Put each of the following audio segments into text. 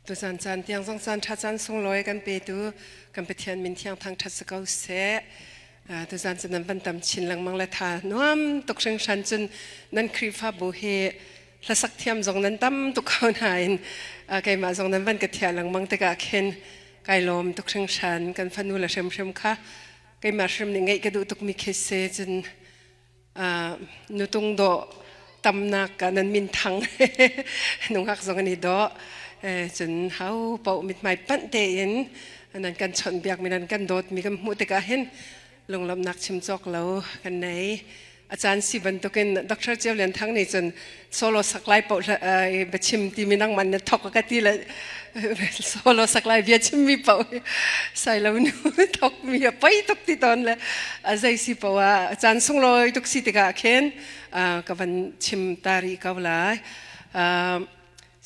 Tuzan caan tiang zong caan ṭha caan sunglawi kan petu kan Pathian min thiang thangṭhat si ko seh. Tuzan cu nan van tam chin lengmang le tha nuam tuk hringhran cun nan Khrihfabu hi hlasak thiam zong nan tam tuk ko nain keimah zong nan van ka thiah lengmang tikah khin kai lawm tuk hringhran. Kan fanu le hrimhrim kha keimah hrim nih ngeih ka duh tukmi khi si. Cun nutung dawh tamnak ah nan min thang nungak zong an i dawh. Cun hau paoh mithmai panh tein nan kan chawnhbiak mi, nan kan dawtmi kan hmuh tikah hin lunglawmhnak chim cawk lo kan nei. A caan si bantukin Dr. Ceu Lian Thang nih cun solo sak lai paoh biachim timi nangmah na thok ka ti le solo sak lai bia chimmi paoh sai lo nu thok mi a poi tuk ti tawn le a zei si paoh ah caan sunglawi tuk si tikah khin ka van chim ta rih ko lai.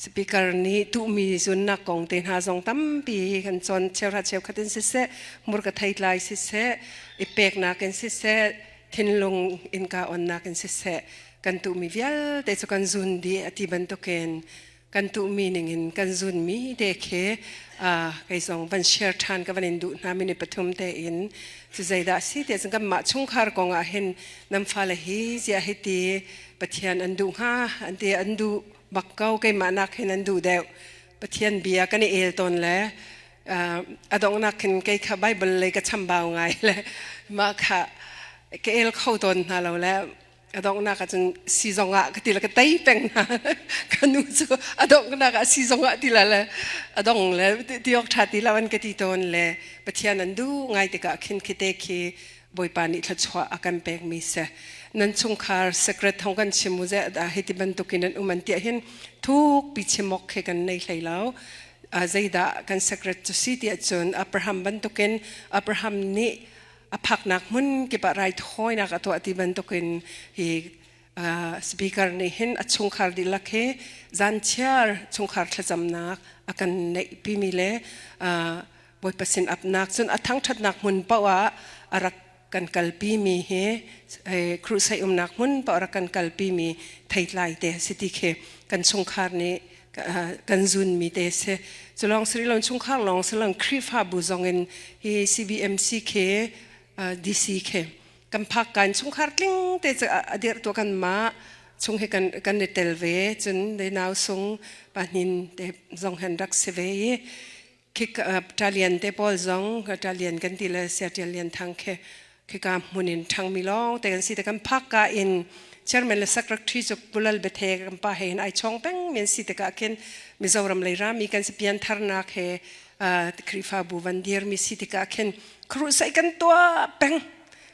Speaker nih tuhmi zunnak kong te hna zong tampi kan cawn, cheuhra cheukhat in siseh, murka theitlai siseh, i peknak in siseh, thinlung innka onnak in siseh, kan tuhmi vialte cu kan zun dih a ti bantukin kan tuhmi ningin kan zunmi te khi kei zong van share ṭhan ka van in duh hna minute 3 tein. Cu zeidah si tiah cun, kanmah chungkhar kong ah hin nan fale hi ziah hi ti Pathian an duh hnga an ti? An duh bak ko, keimah nak hin an duh deuh. Pathian bia kan i el tawn le a donghnak khin kei kha Bible lei ka chambau ngai le mah kha ka el kho tawn hna lo le a donghnak ah cun sizong ah ka ti le ka tei peng hna. Ka nu cu a donghnak ah sizong ah ti la le a dong le ti awk ṭha ti lo an ka ti tawn le Pathian an duh ngai tikah khin khi te khi Bawipa nih thluachuah a kan pekmi si. Nan chungkhar secret thong kan chim u ze dah hiti bantukin an um an tiah hin thuk pi chim awk khi kan nei hlei lo. Zeidah kan secret cu si tiah cun, Abraham bantukin, Abraham nih a phaknak hmun kip ah raithawinak a tuah ti bantukin, hi speaker nih hin a chungkhar dihlak hi zanchiar chungkhar thlacamnak a kan neih pimi le Bawipa sin apnak, cun a thangṭhatnak hmun paoh ah a rak kan kalpi mi hi, crusade umnak hmun paoh rak kan kalpi mi theitlai te si ti khi kan chungkhar nih kan zun mi te si. Cu lawng si lo, chungkhar lawng si lo, Khrihfabu zong in hi CBMC khi, DC khi kan phak kan chungkhar tling te cu a dirh tu kan mah chung hi kan i tel ve. Cun de nau sung pahnin te zong han rak si ve i khi Talian te pawl zong, Talian kan ti le sia Talian thang khi khika hmun in ṭhangmi lawng te kan si te. Kan phak ka in chairman le secretary cu Pulal Bethe kan pa he hin ai chong peng men si tikah khin Mizoram lei rami kan si, pian tharnak he Khrihfabu van dir mi si tikah khin crusade kan tuah peng,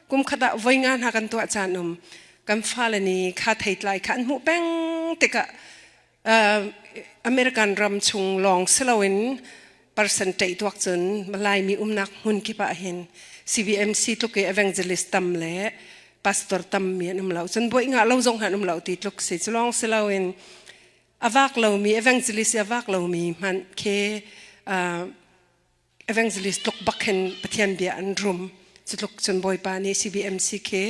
kum khat ah voi nga hna kan tuah caan um. Kan fale nih kha theitlai kha an hmuh peng tikah American ram chung lawng si loin percentage tuak cun Laimi umnak hmun kip ah hin CBMC tluk i evangelist tam le pastor tam mi an um lo, cun buai ngah lo zong han um lo ti tluk si. Cu lawng si loin a vak lomi evangelist, a vak lomi hmanh khi evangelist tluk bak hin Pathian bia an rum. Cu tluk cun Bawipa nih CBMC khi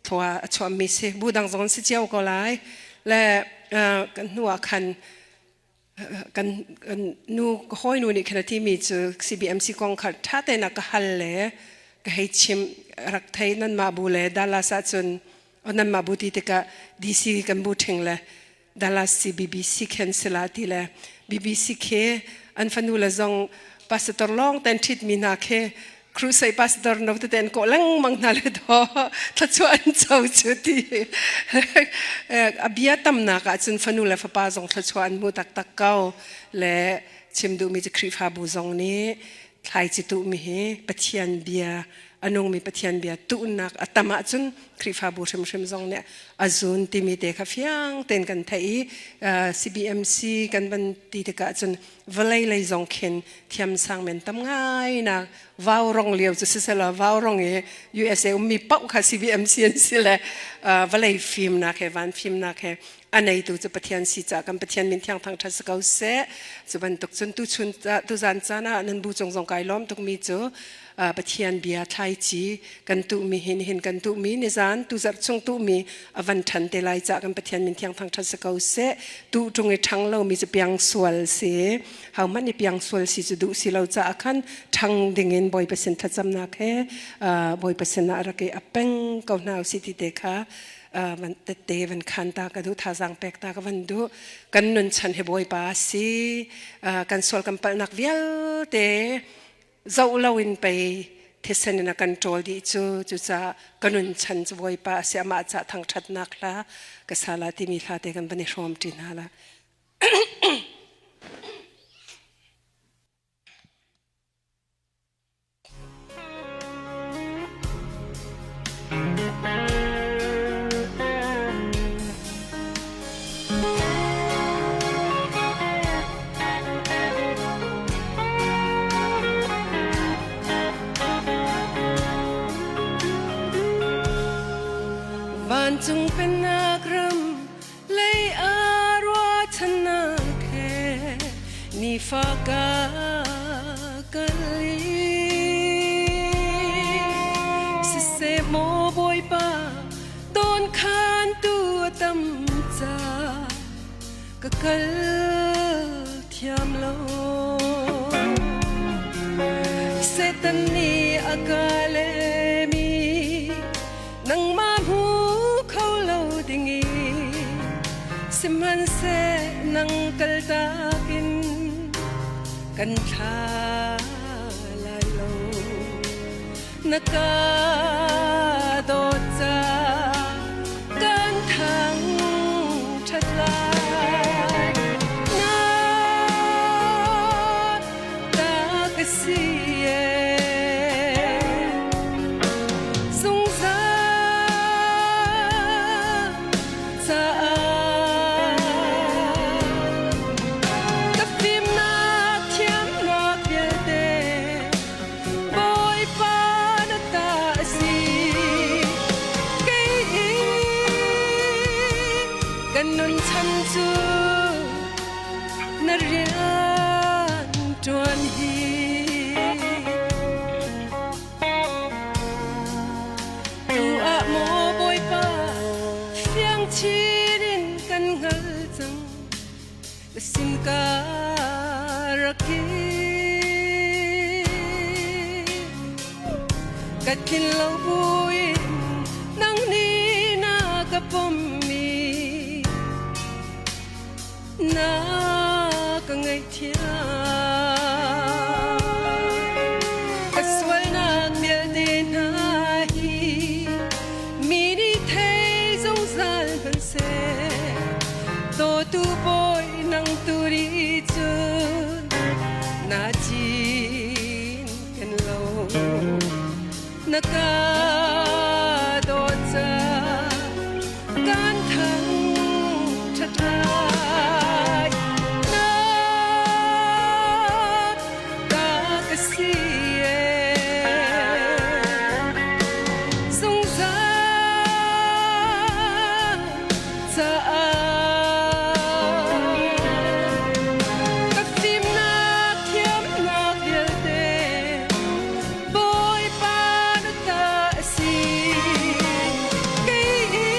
thlua a chuahmi si. Bu dang zong si cio ko lai le kan hnu ah khan kan nu hawi nu nih khan a timi cu CBMC kong kha ṭha tein a ka hal le ka hei chim rak thei nan mah bu le Dallas ah cun nan mah bu ti tikah DC kan bu ṭhing le Dallas si BBC khen sila ti le BBC khi an fanu le zong pastor lawng ten ṭhit mi hna khi crusade pastor no te ten ko lengmang hna le do thluachuah an co cu ti a bia tamnak ah cun fanu le fapa zong thluachuah an hmu taktak ko le chim duhmi cu Khrihfabu zong nih thlaici tuhmi hi Pathian bia, a nungmi Pathian bia tuhnak a tam ahcun Khrihfabu hrimhrim zong nih a zun timi te kha fiang tein kan theih i CBMC kan van ti tikah cun vawlei lei zong khin thiamsang men tam ngai nak vau rong lio cu siselaw vau rong i USA ummi paoh kha CBMC an si le vawlei fimnak he van fimnak he a neitu cu Pathian si caah kan Pathian min thiang thang ṭhat si ko seh. Cu bantuk cun tuchun tuzan caan ah nan bu cung zong kai lawm tukmi cu. Pathian bia thlaici kan tuhmi hin hin kan tuhmi nizan tuzarh chung tuhmi a van ṭhan te lai cah kan Pathian min thiang thangṭhat si ko seh. Tuh ṭung i ṭhang lomi cu piang sual si. Hohmanh i piang sual si cu duh si lo caah khan ṭhang dingin Bawipa sin thlacamnak he Bawipa sinah rak i a peng ko hna usih ti te kha van tette van khan ta ka duh, thazaang pek ta ka van duh. Kan nun chan hi Bawipa a si. Kan sual kan palhnak vialte zoh loin pei thisen in a kan ṭawl dih cu. Cucaah ka nun chan cu Bawipa a si, amah cah thangṭhatnak hla ka sa la timi hla te kan van i hrawm ṭi hna la. Vancung pennak ram lei ah ruahchannak he nifa ka kal i siseh maw Bawipa dawn khan tu a tam ca ka kal thiam lo. Satan nih a ka lemi nangmah hmu kho lo ding i sihmanhseh nang kaltak in kan thla lai lo. Na ka dawt ca kan thang ṭhat lai. Na ta ka si zungzal caah ka fimnak thiamnak vialte Bawipa na ta a si. Kei i kan nun chan cu na rian ṭuan hi. Tu ah maw Bawipa fiang chin in kan hngal cang. Na sin ka rak i ka thin lo buin nang nih na ka pommi na ka ngaihthiam. Ka sualnak vialte hna hi mi nih thei zungzal hmanhseh dawtu bawi nang tu ri cun na cin kan lo. Na ka dawt ca kan thang ṭhat lai. Na ta ka si zungzal caah ka fimnak thiamnak vialte Bawipa na ta a si. Kei i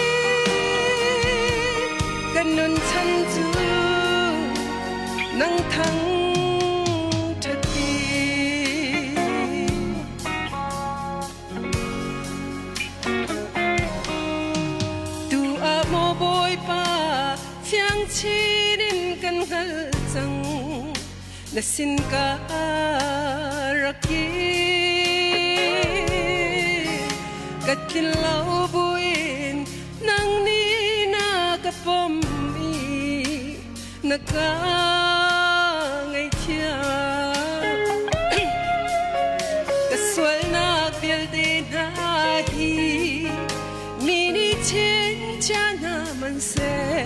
kan nun chan cu nang thang ṭhati. Tu ah maw Bawipa fiang chin in kan hngal cang. Na sin ka rak i ka tlin lo buin nang nih na ka pom i na ka ngaihthiam. Ka sualnak vialte hna hi mi nih chinchia hna man seh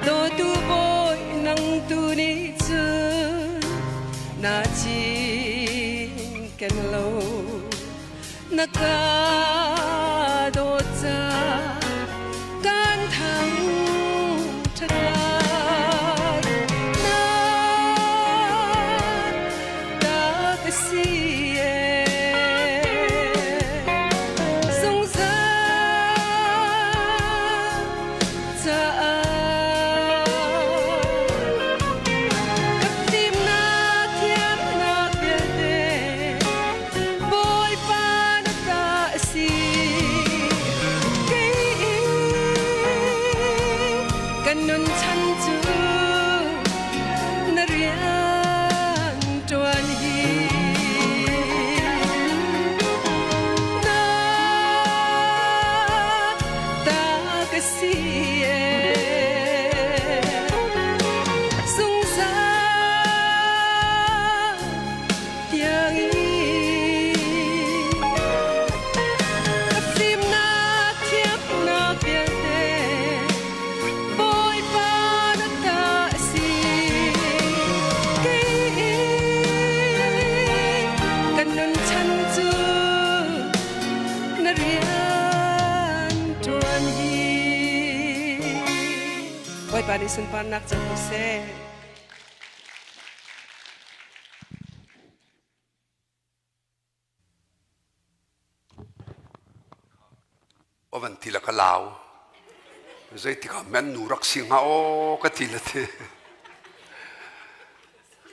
dawtu bawi nang tu nih cun na cinken lo. Na ka dawt ca kan thang ṭhat lai. Na ta ka si e. Bawipa nih sunparnak co ko seh. Van ti la ka lau. Zeitik ah men nu rak si hnga aw ka ti le ti.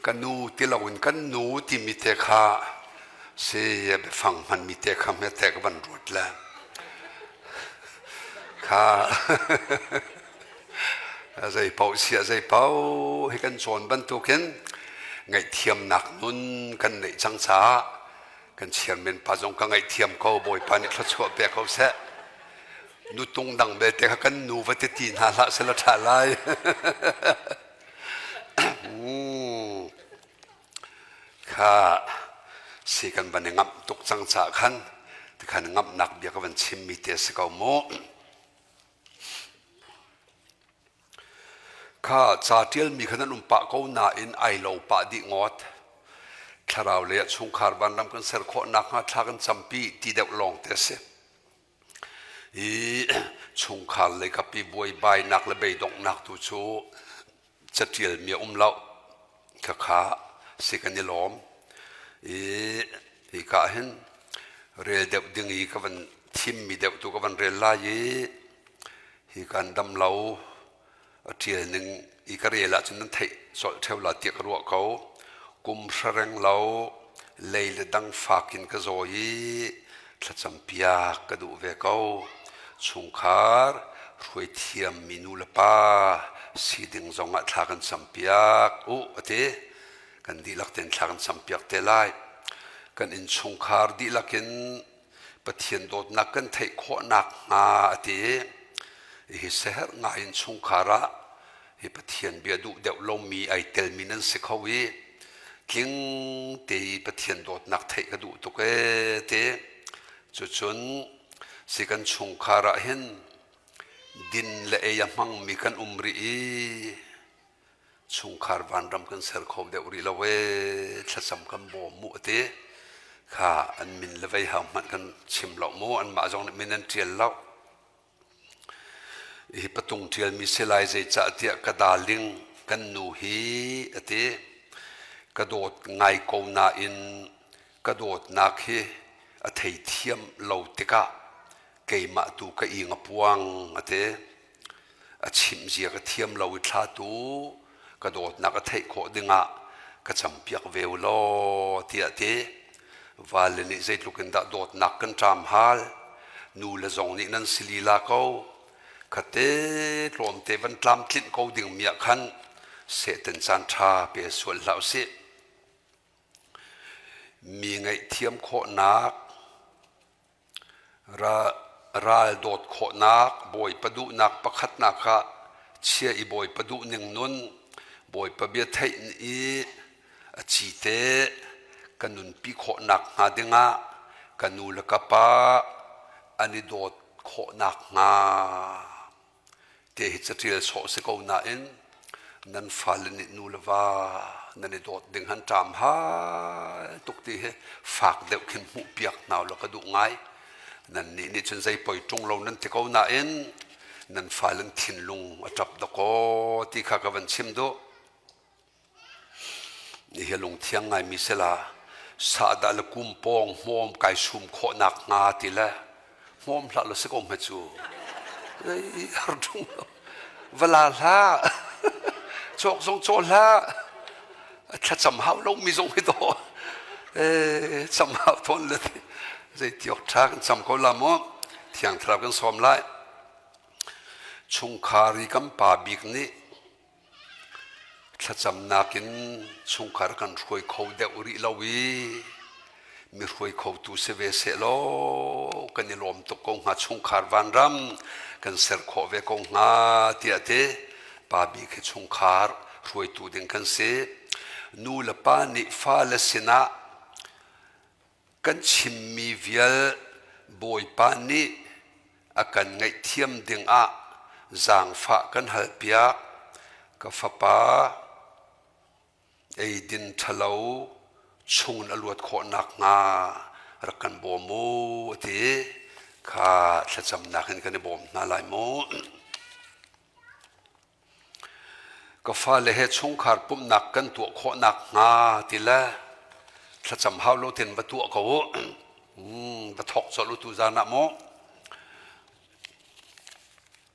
Ka nu ti loin kan nu timi te kha si biafang hmanmi te kha hme te ka van ruat le. Kha zei paoh sia zei paoh hi kan cawn bantukin ngaihthiamnak nun kan neih cang caah kan chairman pa zong ka ngaihthiam ko Bawipa nih thluachuah pe ko seh. Nutung dang belte kha kan nu va ti ti hna hlah seh la ṭha lai. Kha si kan van i ngamh tuk cang caah khan tikhan ngamhnak bia ka van chimmi te a si ko mu. Kha ca ṭialmi kha nan um pah ko nain ai lo pah dih ngawt. Thlarau lei ah chungkhar vanram kan ser khawh nakhnga thla kan campi ti deuh lawng te a si. I chungkhar lei kap i buaibainak le beidonghnak tu cu caṭialmi a um lo. Khakha si kan i lawm. I hika ah hin rel deuh ding i ka van thimmi deuh tu ka van rel lai i hi kan dam lo a ṭial ning i ka rel ahcun nan theih colh ṭheo la tiah ka ruah ko. Kum hra reng lo lei le dang fak in ka zaw i thlacam piak ka duh ve ko. Chungkhar hruai thiammi nu le pa si ding zong ah thla kan cam piak u a ti. Kan dihlak tein thla kan cam piak te lai. Kan innchungkhar dihlak in Pathian dawtnak kan theih khawh nakhnga a ti. Hi siaherh ngai in chungkhar ah hi Pathian bia duh deuh lomi ai telmi nan si kho i tling te i Pathian dawtnak theih ka duh tuk ee ti. Cucun si kan chungkhar ah hin din le ei a hmangmi kan um rih i chungkhar vanram kan ser kho deuh rih lo ee thlacam kan bawm mu ati kha an min le vei hang hmanh kan chim lo mu anmah zong nih min an ṭial lo hi patung ṭialmi si lai zeicah tiah ka darling kan nu hi ati ka dawt ngai ko nain ka dawtnak hi a theithiam lo tikah keimah tu ka ing a puang ati a chimh zia ka thiam lo i thla tu ka dawtnak a theih khawh dingah ka campiak ve u law tiah ti vale nih zeitluk in dah dawtnak kan ṭam hal nu le zong nih nan si lila ko khate tlawmte van tlamtlinh ko ding mi ah khan sehten caan ṭha pe sual hlah usih mi ngaihthiam khawhnak Ral dawt khawhnak, Bawipa duhnak pakhatnak ah chia i Bawipa duhning nun, Bawipa bia theih i a cite ka nunpi khawhnak hnga dingah ka nu le ka pa an i dawt khawhnak hnga. Te hi caṭial sawh si ko nain nan fale nih nu le va nan i dawt ding han ṭam hal tuk ti hi fak deuh khin hmuhpiak hna law ka duh ngai. Nannih nih cun zei poi ṭung lo nan ti ko nain nan fale thinlung a ṭap dakaw ti kha ka van chim duh. Hi lungthiang ngaimi sila sahdah le kumpawng hmawm kai sum khawhnak hnga ti le hmawm hlah lo si ko hme cu. Zei har ṭung lo. Va la hlah. Cawk zong caw hlah. Thlacam hau lo mi zong hi dawh. Eh, cam hau tawn le zei tiok ṭha kan cam ko la mu. Thiang Thlarau kan sawm lai. Chungkhar i kan pa bik nih Thlacamnak in chungkhar kan hruai kho deuh rih lo i mi hruai khotu si ve sehlaw kan i lawm tuk ko hnga chungkhar vanram kan ser khawh ve ko hnga tiah ti pa bik hi chungkhar hruaitu ding kan si. Nu le pa nih fale sinah Kan chimmi vial Bawipa nih a kan ngaihthiam dingah zaangfah kan halpiak. Ka fapa, eidin ṭhalo chungin a luat khawh nakhnga rak kan bawm u, a ti. Kha thlacamnak in kan i bawm hna lai mu. Ka fale he chungkhar pumhnak kan tuah khawh nakhnga ti le thlacam hau lo tein va tuah ko u. Va thawk colh u tuzan ah mu.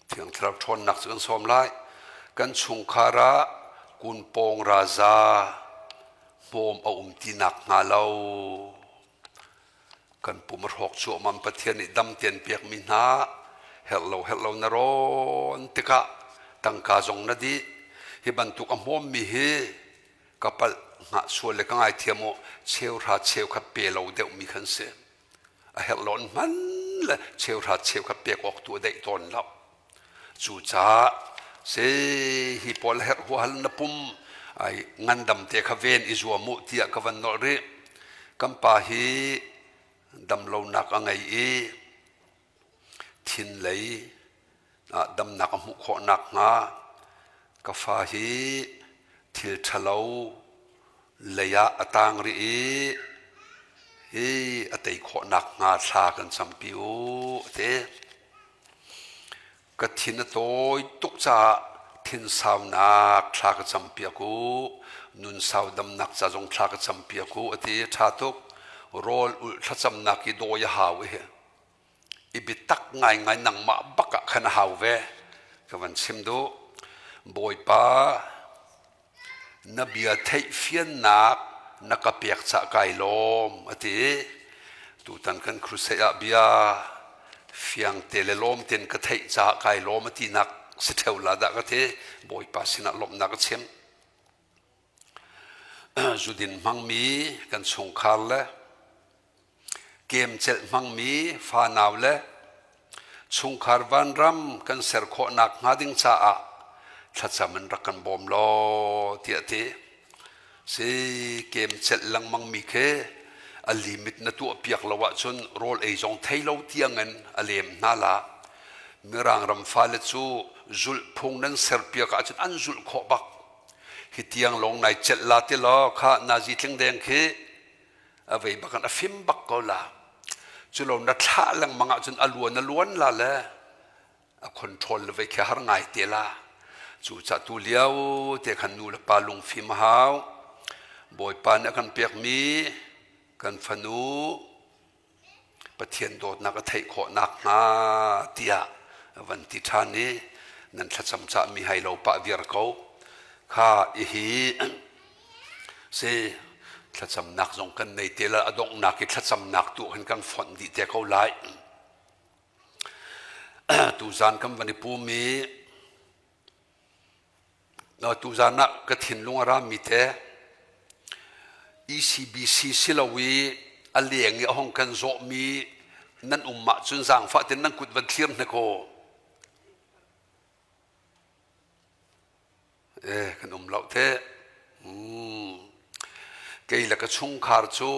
Thiang Thlarau ṭhawnnak cu kan sawm lai. Kan chungkhar ah kunpawng raza hmawm a um ti nakhnga lo. Kan pum a hrawk cuahmah Pathian nih dam tein pekmi hna herh lo herh lo na rawn tikah tangka zong na dih. Hi bantuk a hmawmmi hi ka palh hngah sual le ka ngaithiam u cheuhra cheukhat pe lo deuhmi khan si. A herh lo an hman le cheuhra cheukhat pek awk tu a deih tawn lo. Cucaah si hi pawl herh huahal na pum ai ngandam te kha ven i zuam u tiah ka van nolh rih. Kan pa hi damlonak a ngei i thin lei ah damnak a hmuh khawh nakhnga ka fa hi thil ṭhalo lei ah a tang rih i hi a tei khawh nakhnga thla kan campi u a ti. Ka thin a tawi tuk caah thinsaunak thla ka campiak u, nunsau damnak ca zong thla ka campiak u a ti. Ṭha tuk. Rawl ulh thlacamnak i dawi a hau i i biatak ngaingai nangmah bak ah khan a hau ve. Ka van chim duh. Bawipa, na bia theih fiannak na ka pek cah kai lawm a ti. Tutan kan crusade ah bia fiang te le lawm tein ka theih caah kai lawm a tinak si ṭheo la dah ka ti. Bawipa sinah lawmhnak a chim. Zudin hmangmi kan chungkhar le Kemcelh hmangmi fanau le chungkhar vanram kan ser khawh nakhnga ding caah thlacam in rak kan bawm law tiah ti. Si kemcelh lengmangmi khi a limit na tuah piak lo ahcun rawl ei zong thei lo tiangin a lem hna la. Mirang ram fale cu zulh phung nan ser piak ahcun an zulh khawh bak. Hi tiang lawng nai celh la ti law kha nazi tling deng khi a vei bak in a fim bak ko la. Cu lo na thlah lengmang ahcun a luan a luan la le a control le vei khi har ngai te la. Cu ca tu lio te khan nu le pa lungfim a hau. Bawipa nih a kan pekmi kan fanu Pathian dawtnak a theih khawh nakhnga tiah a van ti ṭhan i nan thlacam cahmi hai lo pah viar ko. Kha hihi si thlacamnak zong kan nei te la a donghnak i thlacamnak tu hin kan fonh dih te ko lai. Tuzan kan van i pum i Tuzaan ah ka thinlung a rami te ECBC si lo i a leng i a hong kan zawhmi nan um ahcun zaangfah tein nan kut van thlir hna kaw. Eh, kan um lo te. Kei le ka chungkhar cu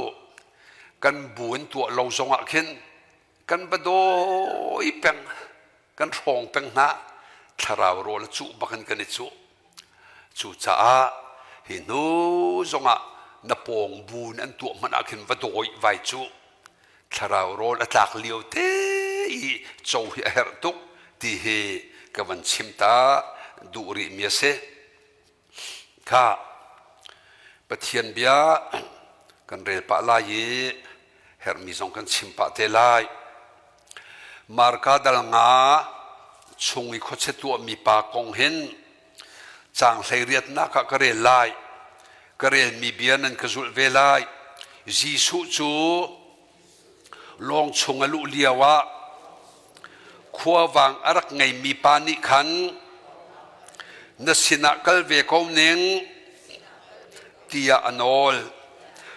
kan bu in tuah lo zong ah khin kan va dawi peng. Kan hrawng peng hna thlarau rawl a cuh bak in kan i cuh. Cucaah hi hnu zongah na pawng bu in an tuah hmanh ah khin va dawi vai cu thlarau rawl a tlak lio te i co hi a herh tuk ti hi ka van chim ta duh rih mi a si. Kha Pathian bia kan rel pah lai i herhmi zong kan chim pah te lai. Marka dal nga chung i khuachia tuahmi pa kong hin caang hleiriatnak ah ka rel lai. Ka relmi bia nan ka zulh ve lai. Jesuh cu lawng chung a luh lio ah khuavang a rak ngeimi pa nih khan na sinah kal ve ko ning tiah a nawl.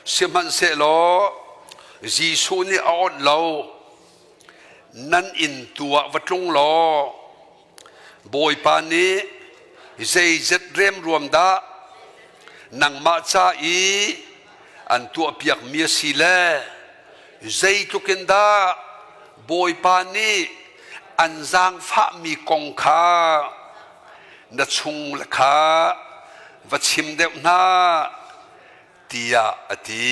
Sihmanhsehlaw Jesuh nih a awnh lo. Nan inn tu ah va tlung law Bawipa nih zeizet remruam dah nangmah ca i an tuahpiakmi a si le zeitluk in dah Bawipa nih an zaangfahmi kong kha na chung le kha va chim deuh hna tiah a ti.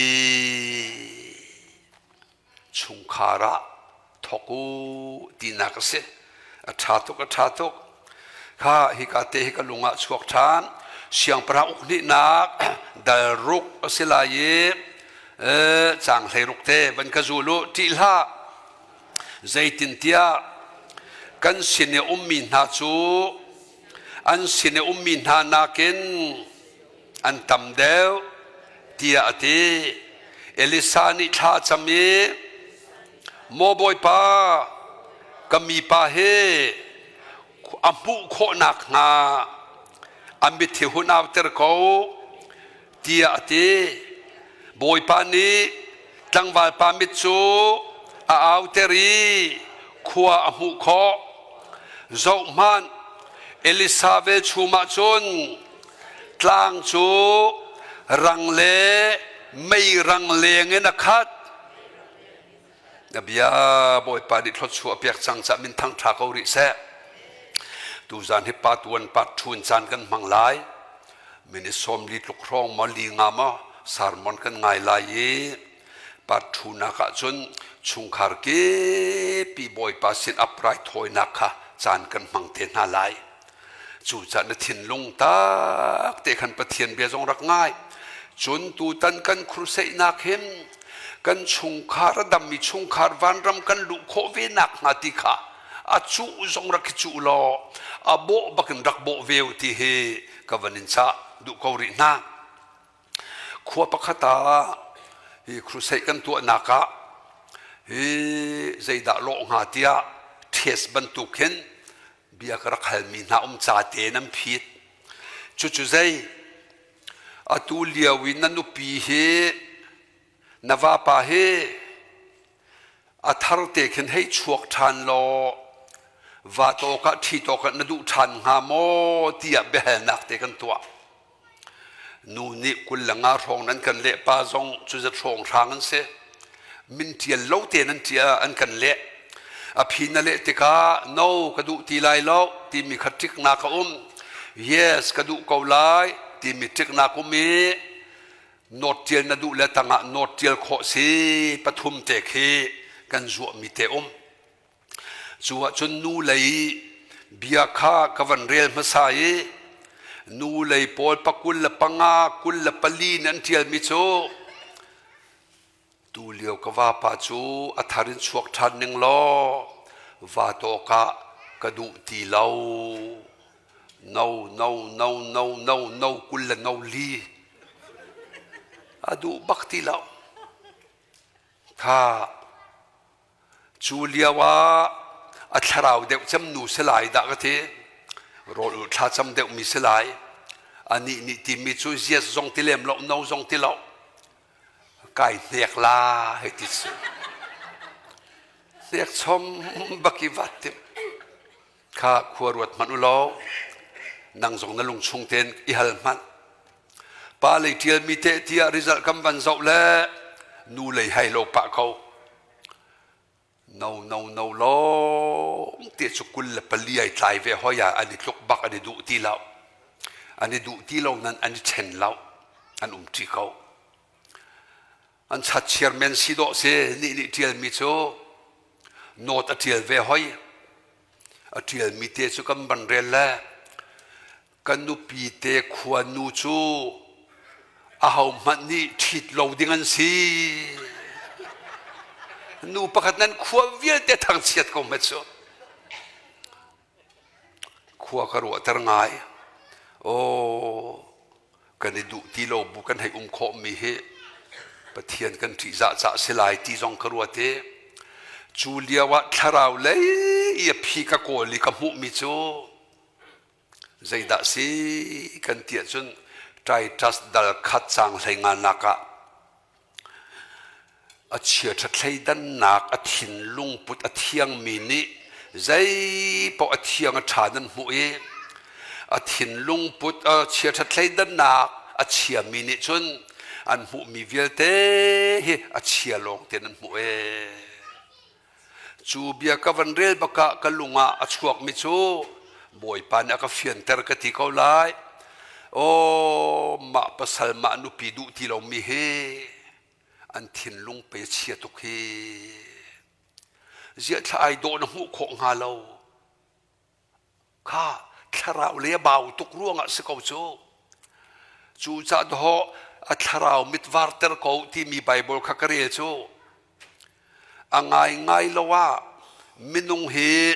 Chungkhar ah thawk u tinak a si. A ṭha tuk, a ṭha tuk. Kha hika te hi ka lung ah chuak ṭhan. Siangpahrang uk hnihnak dal ruk a si lai i caang 16 te van ka zul u. Ṭih hlah. Zeitintiah kan sin i ummi hna cu an sin i ummi hna nakin an tam deuh tiah a ti. Elisa nih thla a cam i, Maw Bawipa, ka mipa hi a hmuh khawh nakhnga a mit hi hun auter ko tiah a ti. Bawipa nih tlangvalpa mit cu a auter i khua a hmuh khawh. Zohhmanh, Elisa velchum ah cun tlang cu rang le mei rang leng in a khat. Na bia Bawipa nih thluachuah pek cang cah min thang ṭha ko rih seh. Tuzan hi pa tuan pa ṭhun caan kan hmang lai. Minute 40 tluk hrawng maw li nga maw sermon kan ngai lai i part ṭhunak ahcun chungkhar kipi Bawipa sin ap raithawinak kha caan kan hmang te hna lai. Cucaah na thinlung tak te khan Pathian bia zong rak ngai. Cun tutan kan crusade-nak hin kan chungkhar a dammi chungkhar vanram kan luh khawh ve nak hnga ti kha a cuh zong rak i cuh law a bawh bakin rak bawh ve u ti hi ka van in cah duh ko rih hna. Khua pakhat ah hi crusade kan tuahnak ah hi zeidah lawh hnga tiah test bantuk hin bia ka rak halmi hna um ca te nan phit. Cucu zei? Atu lio i na nupi hi na vapa hi a thar te khin hei chuak ṭhan law va tawk ah ṭhi tawk ah na duh ṭhan hnga maw tiah biahalnak te kan tuah. Nu nih 25 hrawng nan kan leh pa zong cuzat hrawng hrang an si. Min ṭial lo te nan ṭial an kan leh. A phi na leh tikah no ka duh ti lai lo timi kha ṭiknak a um. Yes ka duh ko lai timi ṭiknak um i nawt ṭial na duh le tangah nawt ṭial khawh si pathum te khi kan zuahmi te um. Cu ahcun nu lei bia kha ka van rel hmasa i nu lei pawl pa 25 24 in an ṭialmi cu tulio ka vapa cu a thar in chuak ṭhan ning law va tawk ah ka duh ti lo. No no no no no no kul le no li a duh bak ti lo. Kha Cu lio ah a thlarau deuh cem nu si lai dah ka ti. Rawl ulh thlacam deuhmi si lai. Anih nih timi cu zias zong ti lem lo, no zong ti lo. Kai hnek la hei ti si. Hnek chom bak i vat tim. Kha khua ruat hmanh u law, nang zong na lungchung tein i hal hmanh. Pa lei ṭialmi teh tiah result kan van zoh le nu lei hai lo pah ko. No no no lawng te cu 24 ai tlai ve hoi ah an i tluk bak an i duh ti lo. An i duh ti lo nan an i ṭhen lo. An um ṭi ko. An chat chairman si dawh si nih nih ṭialmi cu note a ṭial ve hoi. A ṭialmi te cu kan van rel le Ka nupi te khuanu cu ahohmanh nih ṭhit lo ding an si. Nu pakhat nan khua vialte thangchiat ko hmet cu. Khua ka ruahter ngai. Aw, kan i duh ti lo bu kan hei um khawhmi hi Pathian kan ṭihzah cah si lai ti zong ka ruat i cu lio ah thlarau lei i a phi ka kawl i ka hmuhmi cu Zeidah si kan ti ahcun Titus dal khat caang hleinga nak ah a chiaṭha thleidannak a thinlung put a thiangmi nih zei paoh a thiang a ṭha nan hmuh i a thinlung put a chiaṭha thleidannak a chiami nih cun an hmuhmi vialte hi a chia lawng te nan hmuh ee. Cu bia ka van rel bak ah ka lung ah a chuakmi cu Bawipa nih a ka fianter ka ti ko lai. Aw, mah pasal mah nupi duh ti lomi hi an thinlung pe chia tuk hi. Ziah thla ai dawh na hmuh khawh hnga lo. Kha thlarau le a bau tuk ruangah si ko cu. Cucaah dawh a thlarau mit varter ko timi Baibal kha ka rel cu a ngaingai lo ah minung hi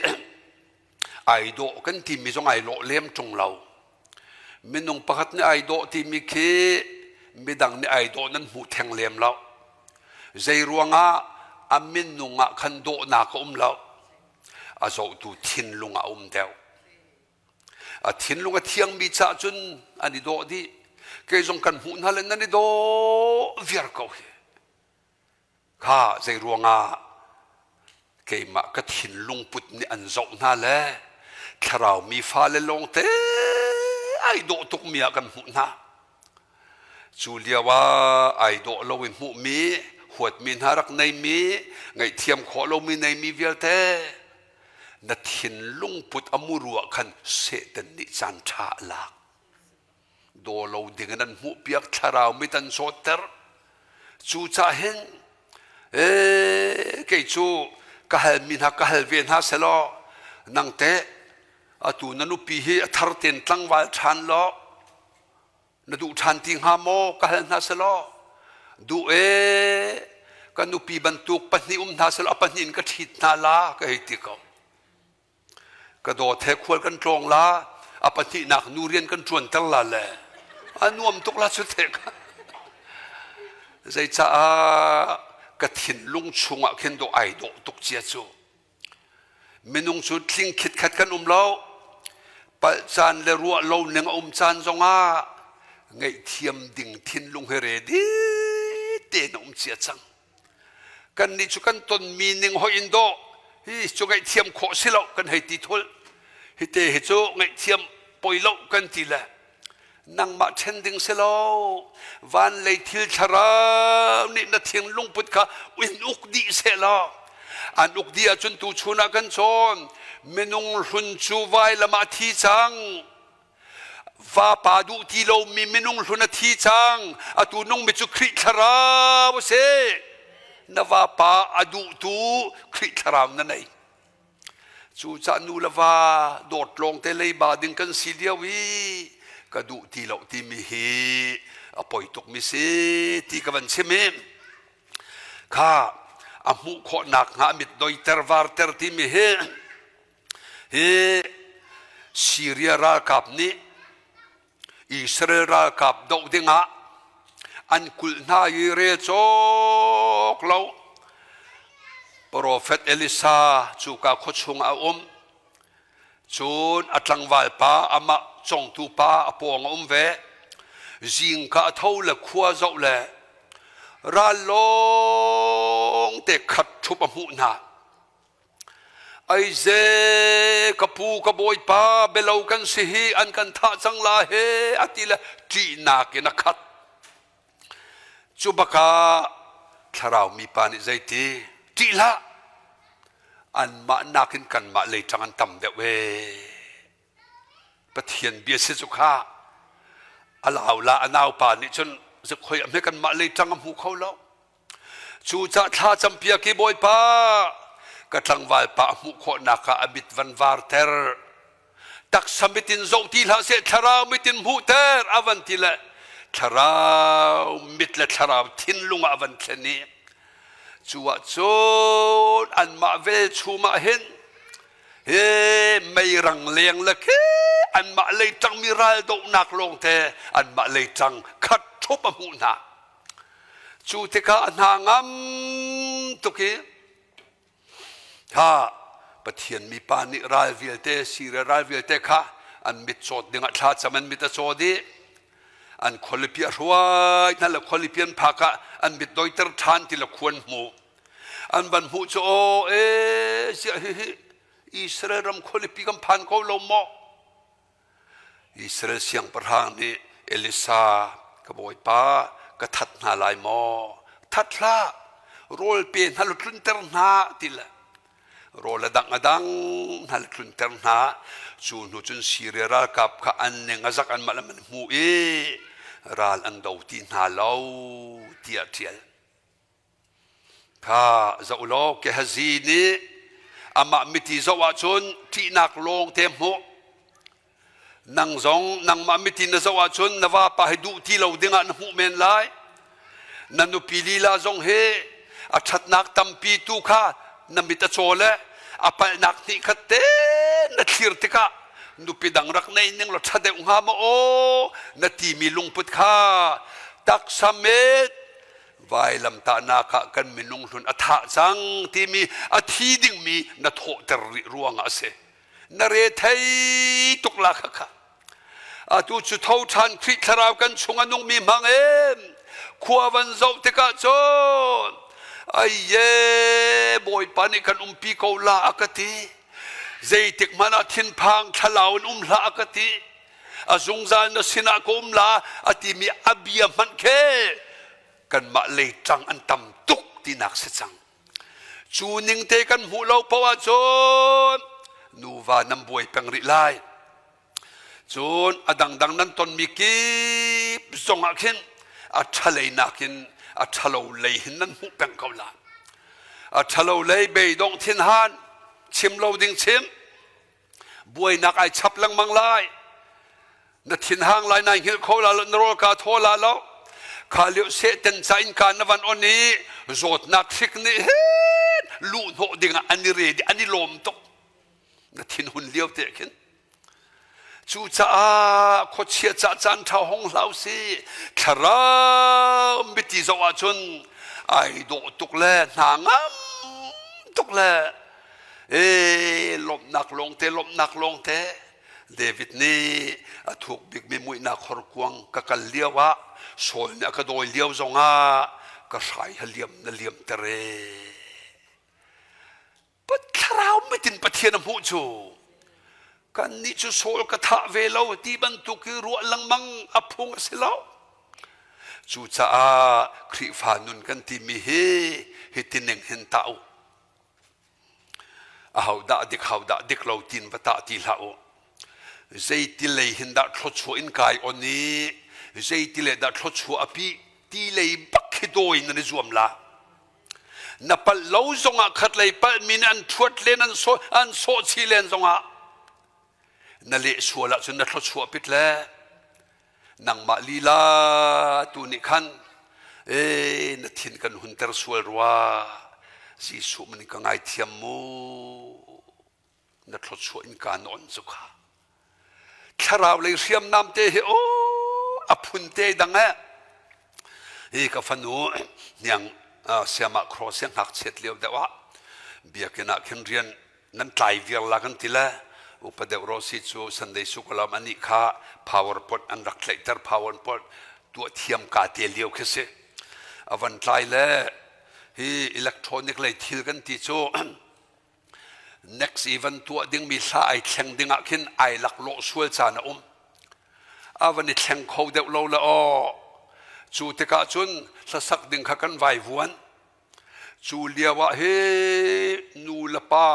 ai dawh kan timi zong ai lawh lem ṭung lo. Minung pakhat nih ai dawh timi khi midang nih ai dawh nan hmu theng lem lo. Zei ruangah a minung ah khan dawhnak a um lo. A zohtu thinlung ah a um deuh. A thinlung a thiangmi caah cun an i dawh dih. Kei zong kan hmuh hna le nan i dawh viar ko hi. Kha zei ruangah keimah ka thinlung put nih an zoh hna le thlarau mi fale lawngte ai dawh tukmi ah kan hmuh hna. Cu lio ah ai dawh lo i hmuhmi, huatmi hna rak neimi, ngaihthiam khawh lomi neimi vialte na thinlung put a muru ah khan Satan nih caan ṭha a lak. Daw lo ding in an hmuhpiak thlarau mit an zawtter. Cucaah hin ee kei cu ka halmi hna ka hal ve hna selaw nang teh atu na nupi hi a thar ten tlangval ṭhan law na duh ṭhan ti hnga maw ka hal hna selaw duh ee ka nupi bantuk pahnih um hna selaw a pahnih in ka ṭhit hna la ka hei ti ko ka dawt he khual kan tlawng la a pahnihnak nu rian kan ṭuanter la le a nuam tuk la cu te ka zeicaah ka thinlung chungah khin dawh ai dawh tuk cia cu Minung cu tling khitkhat kan um lo. Palh caan le ruah lo ning a um caan zongah ngaihthiam ding thinlung he ready tein a um cia cang. Kannih cu kan tonmi ning hoih in dawh hi cu ngaihthiam khawh si lo kan hei ti thul. Hi te hi cu ngaihthiam poi lo kan ti le nangmah ṭhen ding si lo van lei thil thlarau nih na thinlung put kha in uk dih seh law an uk dih ahcun tuchun ah kan cawn minung hlun cu vailam ah thi cang vapa duh ti lomi minung hlun a thi cang atu nungmi cu Khrih thlarau a si na vapa a duhtu Khrih thlarau na nei Cucaah nu le va dawt lawngte leiba ding kan si lio i ka duh ti lo timi hi a poi tukmi si ti ka van chim i kha a hmuh khawh nakhnga a mit doiter varter timi hi hi Syria ralkap nih Israel ralkap doh dingah an kulh hna i rel cawk lo. Profet Elisa cuka khua chungah a um. Cun a tlangval pa amah congtu pa a pawng a um ve. Zingka a tho le khua zoh le ral lawng te khat ṭhup a hmuh hna. Aize ka pu ka bawipa belo kan si hi an kan thah cang la he a ti le ṭihnak in a khat. Cu bakah thlarau mipa nih zeiti ṭih hlah anmah nakin kanmah lei ṭang an tam deuh ee. Pathian bia si cu kha a lau la a naupa nih cun khoi a hme kanmah lei ṭang a hmu kho lo. Cucah thla campiak i Bawipa ka tlangval pa a hmuh khawhnak ah a mit van varter. Taksa mit in zoh ti hlah seh thlarau mit in hmuhter a van ti le thlarau mit le thlarau thinlung ah a van thlen i cu ah cun anmah velchum ah hin he meirang leng le khi anmah lei ṭangmi ral dohnak lawngte anmah lei ṭang khat ṭhup a hmuh hna. Cu tikah a hna ngam tuk i kha Pathian mipa nih ral vialte Syria ral vialte kha an mit cawt dingah thla cam an mit a caw dih. An khualipi a hruai hna le khualipi an phak ah an mit doiter ṭhan ti le khuan hmu. An van hmuh cu aw ee ziah hihi Israel ram khualipi kan phan ko lo maw? Israel siangpahrang nih Elisa ka bawipa ka that hna lai maw? That hlah! Rawl pe hna law tlunter hna ti le rawl a dang a dang hna le tlunter hna. Cu hnu cun Siria ralkap kha an ning a zak anmah lam an hmu i ral an do ti hna lo tiah ṭial. Kha zoh law Gehazi nih amah miti zoh ahcun ṭihnak lawng te hmuh. Nang zong nangmah mitin na zoh ahcun na vapa hi duh ti lo dingah na hmuh men lai. Na nupi lila zong hi a ṭhatnak tampi tu kha na mit a caw le a palhnak hnih khat te na thlir tikah nupi dang rak nei ning law ṭha deuh hnga maw aw na timi lungput kha taksa met vailamtahnak ah kan minung hlun a thah cang timi a thi dingmi na thawhter rih ruangah a si. Na re thei tuk la kha kha. Atu cu tho ṭhan Khrih thlarau kan chung a nungmi hmang in khua van zoh tikah cun aiye Bawipa nih kan umpi ko la a ka ti. Zeitik hmanh ah thinphang thlalau in um hlah a ka ti. A zungzal na sinah ka um la a timi a bia hmanh khe kanmah lei ṭang an tam tuk tinak si cang. Cu ning te kan hmuh lo paoh ahcun nuva nan buai peng rih lai. Cun a dangdang nan tonmi kip zongah khin a ṭhalei nakin a ṭhalo lei hin nan hmuh peng ko lai. A ṭhalo lei beidongh thinhan chim lo ding chim buainak ai chap lengmang lai. Na thinhang lai nai hngilh kho la lo na rawl ka thaw la lo. Kha lio sehten ca in ka na van on i zawtnak hrik nih hin luh hnawh dingah an i ready an i lawm tuk. Na thinhun lio te khin Cucaah khuachia ca caan ṭha hong hlah usih. Thlarau miti zoh ahcun ai dawh tuk le hna ngam tuk le ee lawmhnak lawngte lawmhnak lawngte David nih a thuk bikmi muihnak horkuang ka kal lio ah Saul nih a ka dawi lio zongah ka hrai ha liam na liam ter ee. Thlarau mit in Pathian a hmuh cu kannih cu Saul ka thah ve lo ti bantuk i ruah lengmang a phung a si lo. Cucaah Khrihfa nun kan timi hi hiti ning hin tah u. Ahodah dik hodah dik lo tin va tah ti hlah u. Zeiti lei hin dah thluachuah in kai on i zeiti le dah thluachuah a pi ti lei bak khi dawi nan i zuam la. Na palh lo zongah khatlei palhmi nih an ṭhuat len an sawh an sawh chih len zongah na leh sual ahcun na thluachuah pit le nangmah lila tu nih khan ee na thin kan hunter sual rua Jesuh min ka ngaithiam mu na thluachuah in kaa nawn cu kha thlarau lei hriamnam te hi o a phun te dang eh hi ka fanu hniang siama cross hi ngakchiat lio deuh ah biakinn ah khin rian nan tlai viar la kan ti le upa deuh ro si cu Sunday sukalam ani kha powerpoint an rak tlaihter powerpoint tuah thiam ka te lio khi si avan tlai le hi electronic lei thil kan ti cu Next event tuah dingmi hla ai thleng ding ah khin ai laklawh sual caan a um. A van i thleng kho deuh lo le aw. Cu tikah cun hlasak ding kha kan vai vuan. Cu lio ah hi nu le pa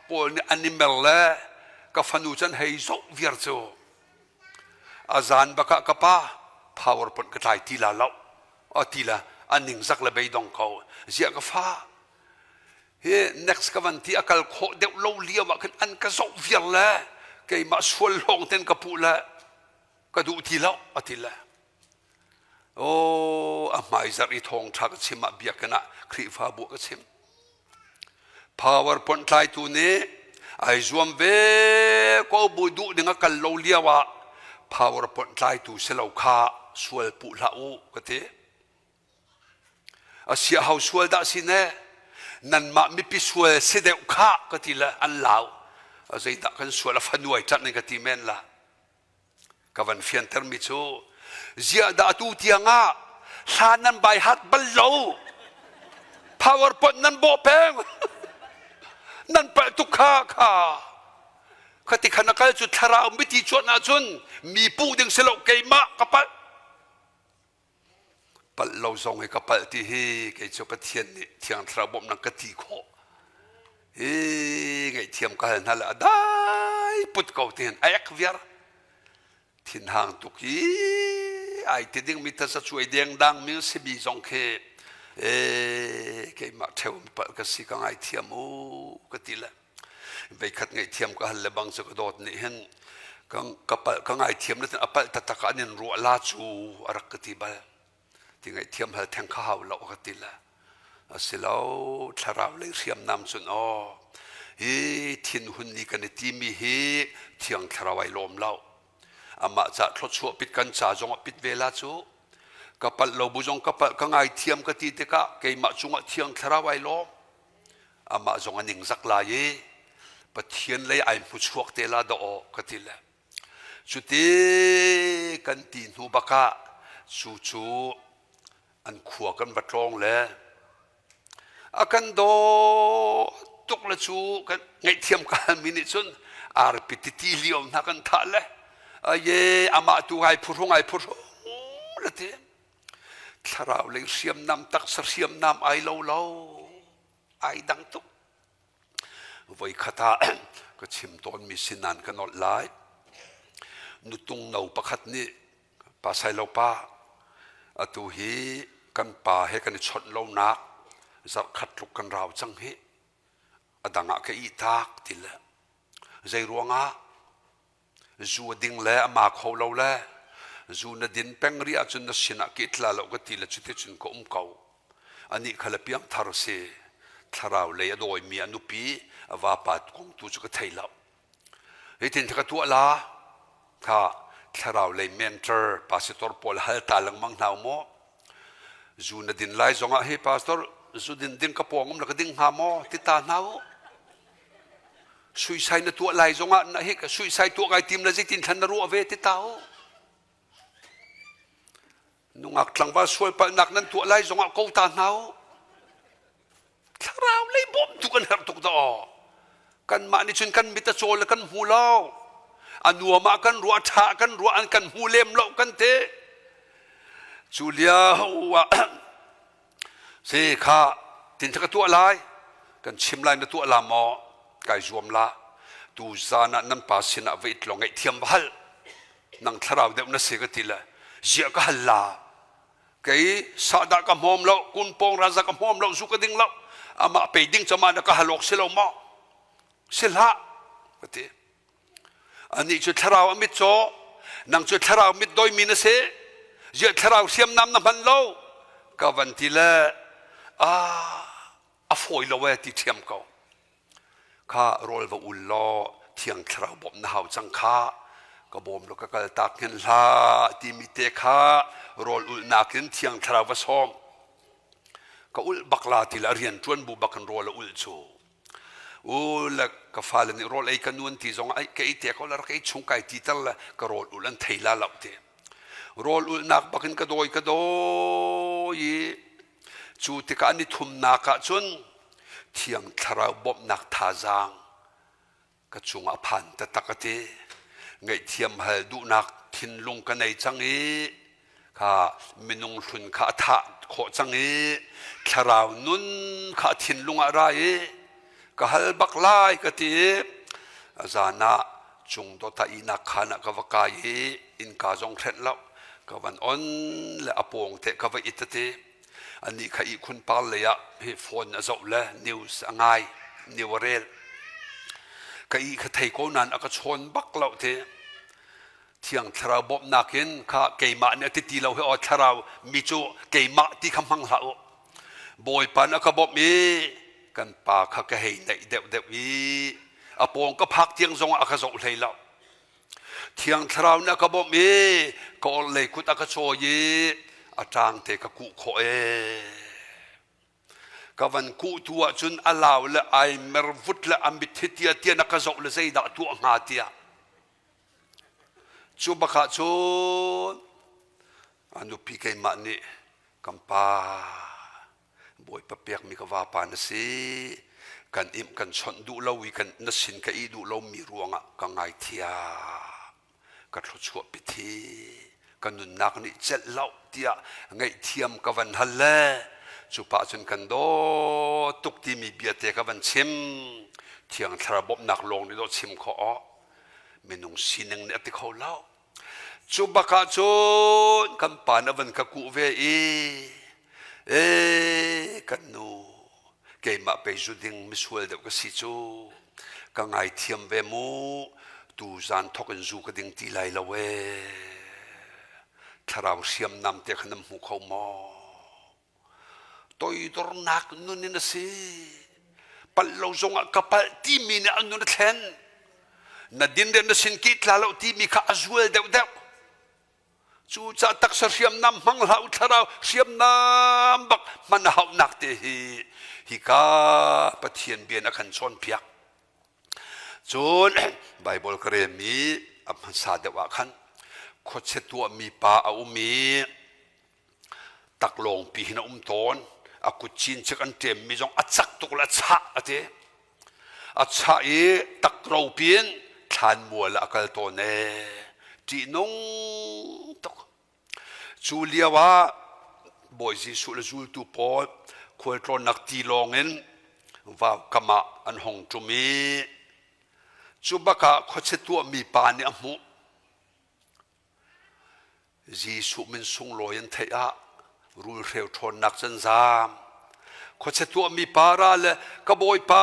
pawl nih an i mer le ka fanu can hei zoh viar cu. A zan bak ah ka pa powerpoint ka tlai ti la lo. A ti la a ningzak le beidong ko. Ziah ka fa Hi next ka van ti a kal khawh deuh lo lio ah khin an ka zoh viar le keimah sual lawng ten ka puh le ka duh ti lo a ti le oh a hmaizarh i thawngṭha ka chim ah biakinn ah Khrihfabu ka chim powerpoint tlaitu nih ai zuam ve ko bu duh ding a kal lo lio ah powerpoint tlaitu si lo kha sual puh hlah u ka ti A sia ho sual dah si ne? Nanmah mipi sual si deuh kha ka ti le an lau. Zeidah kan sual a fanuai ṭanh in ka ti men la. Ka van fiantermi cu ziah dah atu tiang ah hla nan bai hat bal lo. PowerPoint nan bawh peng. nan palh tuk kha kha. Khati khan a kal cu thlarau miti cuan ahcun mi puh ding si lo keimah ka palh. Palh lo zong hi ka palh ti hi kei cu Pathian nih Thiang Thlarau bawmhnak ka ti khawh. Hi ngaihthiam ka hal hna le a dai put ko ti hin a ek viar. Thinhang tuk i ai ti dingmi tasa cuai dengdang mi sibi zong khi ee keimah ṭheu palh ka si ka ngaithiam u ka ti le veikhat ngaihthiam ka hal le bang cu ka dawt nih hin. Ka palh ka ngaithiam na a palh taktak ah an in ruah la cu a rak ka ti bal. Ti ngaihthiam hal theng kha hau lo ka ti le. Asilo thlarau lei hriamnam cun aw hi thinhun ni kan i timi hi thiang thlarau ai lawm lo. Amah ca thluachuah pit kan ca zong ah pit ve la cu. Ka palh lo bu zong ka palh ka ngaithiam ka ti tikah keimah cungah thiang thlarau ai lawm. Amah zong a ningzak lai i Pathian lei ai hmu chuak te la dawh ka ti le. Cuti kan ti hnu bakah cu cu an khua kan va tlawng le a kan daw tuk le cu kan ngaihthiam ka halmi nih cun arpi titi lio hna kan thah le aye amah tu ai phuhrung ai phuhrung le ti thlarau lei hriamnam taksa hriamnam ai lo lo ai dang tuk Voikhat ah ka chim tawnmi sin nan ka nolh lai. Nutung no pakhat nih pa Sailo pa atu hi kan pa he kan i chawnh lonak zarhkhat tluk kan rau cang hi a dang ah ka ihtak ti le zei ruangah Zu a ding le a ma kho lo le zu na din peng rih ahcun na sinah ka it la lo ka ti le cuticun ka um ko. Anih kha le piangthar a si. Thlarau lei a dawimi a nupi a vapa kong tu cu ka thei lo. Hitin ka tuah la kha thlarau lei mentor pastor pawl hal ta lengmang hna maw zu na din lai zongah hi pastor zu din ding ka pawng um la ka ding hnga maw ti ta hna u Suisai na tuah lai zongah na hi suisai tuah kai tim la zeitin thlan na ruah ve ti tau. Nungak tlangval sual palhnak nan tuah lai zongah ko ta hna u. Thlarau lei bawmtu kan herh tuk dah. Kanmah nih cun kan mit a cawl le kan hmu lo. A nuam ah kan ruah, ṭha kan ruah, an kan hmu lem lo kan ti. Cu lio ah Si kha tin ka tuah lai kan chim lai na tuah la maw kai zuam la tu zan ah nan pa sin ah va it law ngaihthiam va hal nang thlarau deuh na si ka ti le ziah ka hal la kei sahdah ka hmawm lo kun pawng raza ka hmawm lo zu ka ding lo amah pe ding cama na ka hal awk si lo maw si hlah ka ti Anih cu thlarau a mitcaw, nang cu thlarau mit doimi na si. Ziah thlarau hriamnam na hman lo? Ka van ti le ah a fawi lo e ti ṭhiam ko. Kha rawl va ul law thiang thlarau bawmh na hau cang kha. Ka bawm lo ka kal tak hen hlah timi te kha rawl ulhnak in thiang thlarau va sawm. Ka ulh bak la ti le a rian ṭuan bu bak in rawl a ulh cu. U le ka fale nih rawl ei ka nuan ti zong ai ka ei te ko la rak ei chung kai ti tal le ka rawl ul an thei la lo ti. Rawl ulnak bakin ka dawi ka dawi i cu tikah an i thumnak ah cun thiang thlarau bawmhnak thazaang ka cungah phan taktak a ti. Ngaihthiam hal duhnak thinlung ka nei cang i kha minung hlun kha a thah khawh cang i thlarau nun kha a thinlung ah ra i ka hal bak lai ka ti i a zan ah cung dawt ah ihnak khaan ah ka va kai i innka zong hrenh lo ka van on le a pawng te ka va it a ti. Anih kha ihkhun par lei ah hi phone a zoh le news a ngai new a rel ka ih kha thei ko nain a ka chawn bak lo ti thiang thlarau bawmhnak in kha keimah nih a ti ti lo hi aw thlarau mi cu keimah ti kha hmang hlah u bawipa nih a ka bawmh i kan pa kha ka hei naih deuh deuh i a pawng ka phak tiang zongah a ka zoh hlei lo Thiang Thlarau nih a ka bawmh i ka orhlei kut a ka cawi i a ṭang te ka kuh khawh ee. Ka van kuh tu ahcun a lau le ai mer vut le a mit hi tia tia na ka zoh le zeidah tuah hnga tiah. Cu bak ah cun a nupi keimah nih kan pa Bawipa pekmi ka vapa na si. Kan imh kan chawnh duh lo i kan na sin ka ih duh lomi ruangah ka ngaithiam. Ka thluachuah pithi. Ka nunnak nih celh lo tiah ngaihthiam ka van hal le cu pah cun kan dawt tuk timi bia te ka van chim. Thiang Thlarau bawmhnak lawng nih dawh chim khawh awk minung sining nih a ti kho lo. Cu bak ah cun kan pa na van ka kuh ve i ee kan nu keimah pei zu ding misual deuh ka si cu ka ngaithiam ve mu. Tu zan thok in zu ka ding ti lai lo ee. Thlarau hriamnam te kha nan hmu kho maw? Toidornak nun in a si. Palh lo zongah ka palh timi nih a nun a thlen. Na din le na sin ki tla lo timi kha a zual deuhdeuh. Cucaah taksa hriamnam hmang hlah u thlarau hriamnam bak hman a hauhnak te hi hika Pathian bia a kan cawnpiak. Cun Baibal ka relmi a hmasa deuh ah khan khuachia tuahmi pa a um i taklawngpi hin a um tawn. A kut cincik an ṭemmi zong a cak tuk le a chah a ti. A chah i takropi in thlanmual ah a kal tawn ee. Ṭihnung tuk. Cu lio ah Bawi Jesuh le zultu pawl khualtlawnnak tilawng in vaukam ah an hong ṭum i cu bak ah khuachia tuahmi pa nih a hmuh. Jesuh min sunglawi an theih ah rulhreu ṭhawnnak cu an zaam. Khuachia tuahmi pa ra le ka Bawipa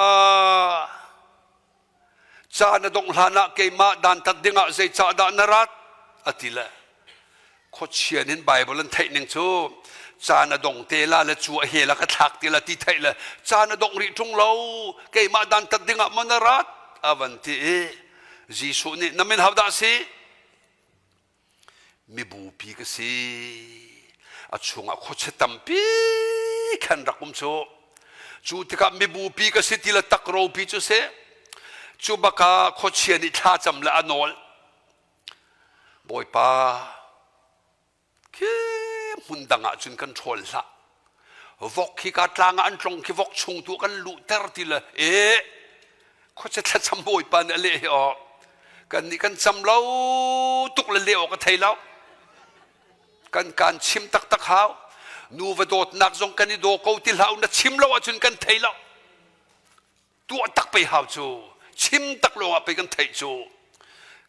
Ca na dongh hlanah keimah dantat dingah zeicahdah na rat? a ti le khuachia nin Bible an theih ning cu ca na dong te la le cu a he la ka thlak ti la ti theih le ca na dongh rih ṭung lo keimah dantat dingah maw na rat a van ti i Jesuh nih na min hodah si? Mibupi ka si. A chungah khuachia tampi khan rak um cu. Cu tikah mibupi ka si ti le takropi cu si. Cu baka khuachia nih thlacam le a nawl. Bawipa, khi hmun dang ah cun kan ṭhawl hlah. Vok hi ka tlang ah an tlong khi vok chung tu kan luhter ti le e khuachia thlacam bawipa nih a leh hi aw kan nih kan cam lo tuk le leh awk a thei lo kan kan chim taktak hau nuva dawtnak zong kan i daw ko ti hlah na chim lo ahcun kan thei lo tuah tak pei hau cu chim tak lawng ah pei kan theih cu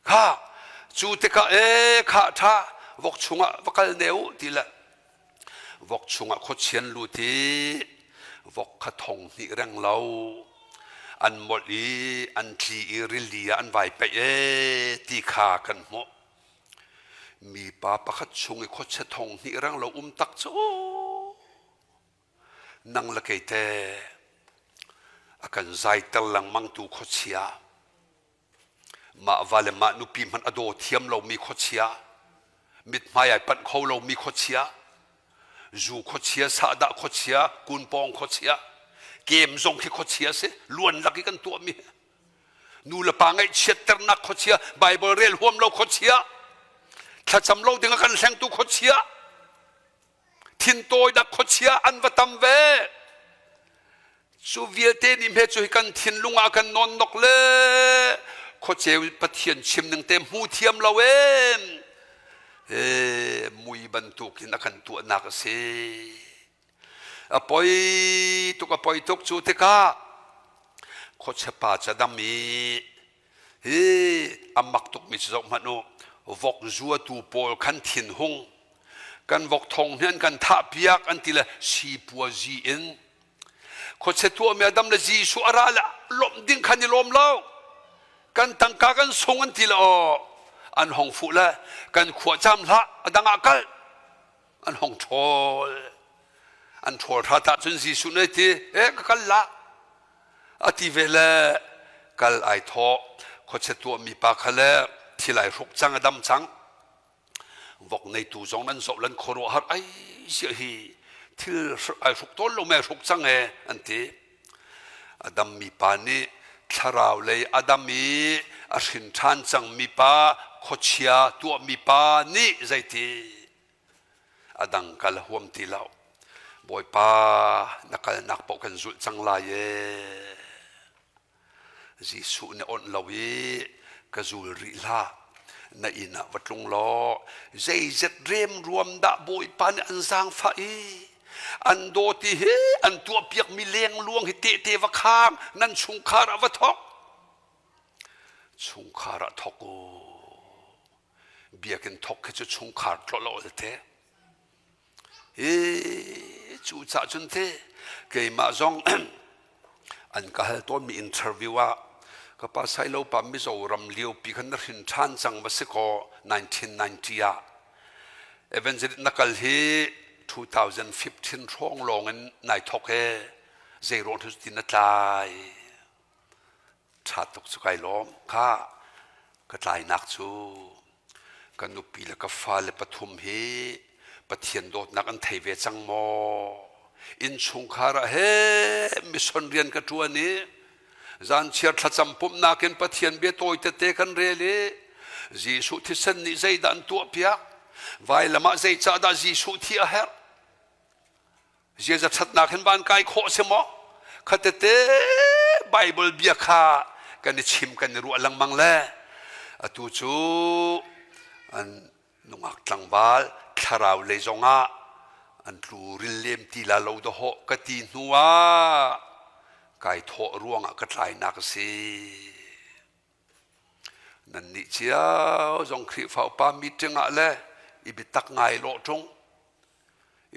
kha cu tikah e kha tha vok chungah va kal ne u ti le vok chungah khuachian lut i vok kha thong hnih reng lo an molh i an tli i rili ah an vai peih e ti kha kan hmuh mipa pakhat chung i khuachia thong hnih reng lo um tak cu nang le kei te a kan zaiter lengmangtu khuachia mah va le mah nupi hmanh a daw thiam lomi khuachia mithmai ai panh kho lomi khuachia zu khuachia sahdah khuachia kunpawng khuachia kem zong khi khuachia si luan lak i kan tuahmi nu le pa ngaihchiatternak khuachia Bible rel huam lo khuachia thlacam lo ding a kan hlengtu khuachia thintawinak khuachia an va tam ve cu vialte nih hme cu hi kan thinlung ah kan nawn nok le khuaceu pathian chim ning te hmu thiam lo em e mui bantukin a kan tuahnak a si a poi tuk a poi tuk cu tikah khuachia pa ca dam i Hi a mak tukmi cu zoh hmanh u. Vok zuatu pawl khan thinhung. Kan vok thong hi an kan thah piak an ti le sipuazi in khuachia tuahmi Adam le Jesuh a ra le lawmh ding khan i lawm lo. Kan tangka kan sung an ti le aw an hong fuh le kan khua cam hlah a dang ah kal an hong ṭhawl. An ṭhawl hrat ahcun Jesuh nih ti e ka kal lah A ti ve le kal ai thawh. Khuachia tuahmi pa kha le thil ai hruk cang a dam cang. Vok neitu zong nan zoh lan khuaruahhar ai sia hi thil ai hruk tawn lo me hruk cang e an ti. A dammi pa nih thlarau lei a dam i a hrin ṭhan cangmi pa khuachia tuahmi pa nih zeiti A dang kal huam ti lo. Bawipa na kalnak paoh kan zulh cang lai ee. Jesuh nih onh lo i ka zul rih hlah. Na inn ah va tlung law zeizet remruam dah Bawipa nih an zaangfah i an dawt i hi an tuahpiakmi lengluang hi tehte va khang nan chungkhar ah va thok. Chungkhar ah thok u. Biakinn thok khi cu chungkhar tlolh a ol te. Hi cu cah cun te keimah zong an ka hal tawnmi interview ah Ka pa Sailo pa Mizoram liopi khan na hrin ṭhan cang va si kaw 1990 ah evangelist na kal hi 2015 hrawng lawng in nai thawk he zei ruang cu ti na tlai ṭha tuk cu kai lawm kha ka tlainak cu ka nupi le ka fale pathum hi Pathian dawtnak an thei ve cang maw innchungkhar ah he mission rian ka ṭuan i zanchiar thlacam pumhnak in Pathian bia tawi tete kan rel i Jesuh thisen nih zeidah an tuahpiak vailam ah zeicahdah Jesuh thi a herh Ziaza ṭhatnak hin van kai khawh si maw? Khatete Bible bia kha kan i chim kan i ruah lengmang le atu cu an nungak tlangval thlarau lei zongah an tlu ril lem ti la lo dahawh ka ti hnu ah kai thawh ruangah ka tlainak a si. Nannih cio zong Khrihfa upa meeting ah le i biatak ngai lawh ṭung.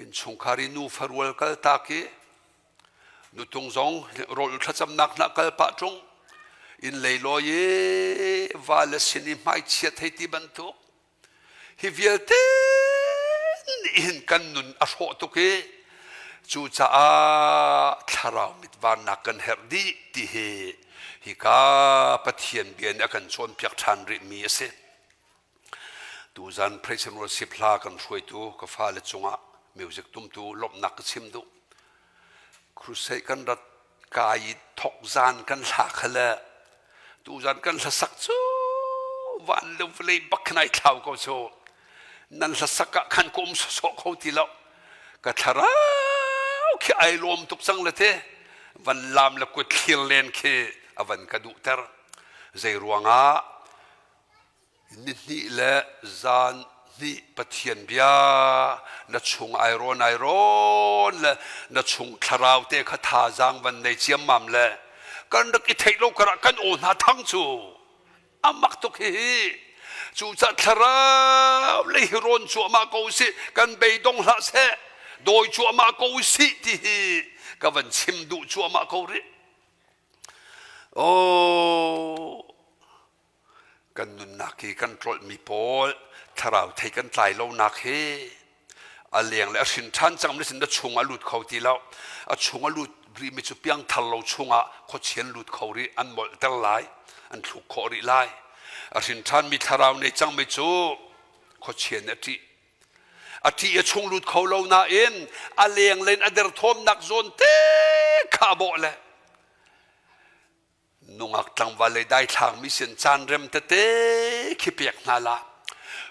Innchungkhar i nufa rual kaltak i nutung zong rawl thlacamnak hna kal pah ṭung. Inn lei lawi i va le sin i hmaichiat hei ti bantuk. Hi vialte nih hin kan nun a hrawh tuk i cucaah thlarau mitvannak kan herh dih ti hi hika Pathian bia nih a kan cawnpiak ṭhan rihmi a si. Tuzan praise and worship hla kan hruaitu ka fale cungah music tumtu lawmhnak ka chim duh. Crusade kan rat Kai i thok zan kan hla kha le tuzan kan hlasak cu van le vawlei bak khan ai thlau ko cu. Nan hlasak ah khan ka um sawsawh kho ti lo. Ka thlarau khi ai lawm tuk cang le te. Van lam le kut thlir len khi a van ka duhter. Zei ruangah Nihnih le zan hnih Pathian bia na chung ai rawn ai rawn le na chung thlarau te kha thazaang van nei ciammam le kan rak i theih lo karah kan aw hna thang cu a mak tuk hihi. Cucah thlarau lei hi rawn cuahmah ko usih kan beidong hlah seh dawi cuahmah ko usih ti hi ka van chim duh cuahmah ko rih. Oh Kan nunnak hi kan tlolhmi pawl thlarau thei kan tlai lonak hi a leng le a hrin ṭhan cangmi sin na chung a lut kho ti lo. A chung a lut rihmi cu piangthar lo chungah khuachian lut kho rih an molhter lai, an thluk khawh rih lai. A hrin ṭhanmi thlarau nei cangmi cu khuachian nih a ṭih. A ṭih a chung lut kho lo nain a leng len a derthawmnak zawn te kha a bawh le Nungak tlangval le daithlangmi sin caan rem tete khi pek hna la.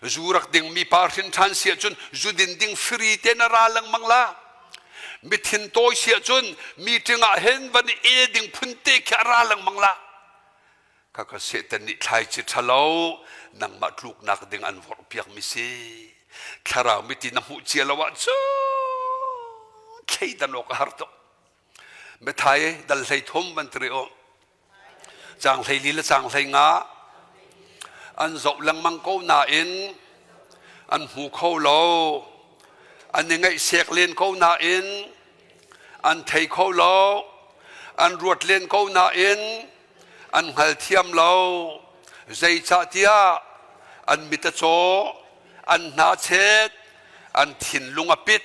Zu rak dingmi pa hrin ṭhan si ahcun zu din ding free te na ra lengmang la. Mithin tawi si ahcun meeting ah hin van i el ding phun te khi a ra lengmang la. Kaka Satan nih thlaici ṭhalo nangmah tluknak ding an vorh piakmi si. Thlarau miti na hmuh cia lo ahcun thleidan awk a har tuk. Biathai dal 13 van ti u. Caang 14 le caang 15 an zoh lengmang ko nain an hmu kho lo. An i ngaihsek len ko nain an thei kho lo. An ruat len ko nain an hngalthiam lo. Zeicahtiah an mit a caw, an hna chet, an thinlung a pit.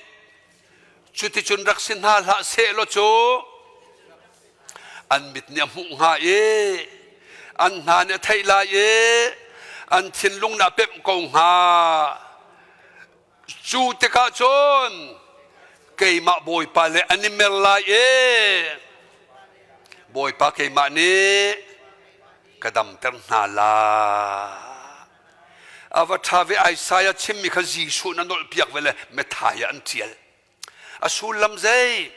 Cuticun rak si hna hlah sehlaw cu an mit nih a hmuh hnga i an hna nih a theih lai i an thinlung nih a pemh ko hnga. Cu tikah cun keimah Bawipa le an i mer lai i Bawipa keimah nih ka damter hna lai. A va ṭha ve Isaiah chimmi kha Jesuh na nolhpiak ve le Matthai ah an ṭial. A sullam zei?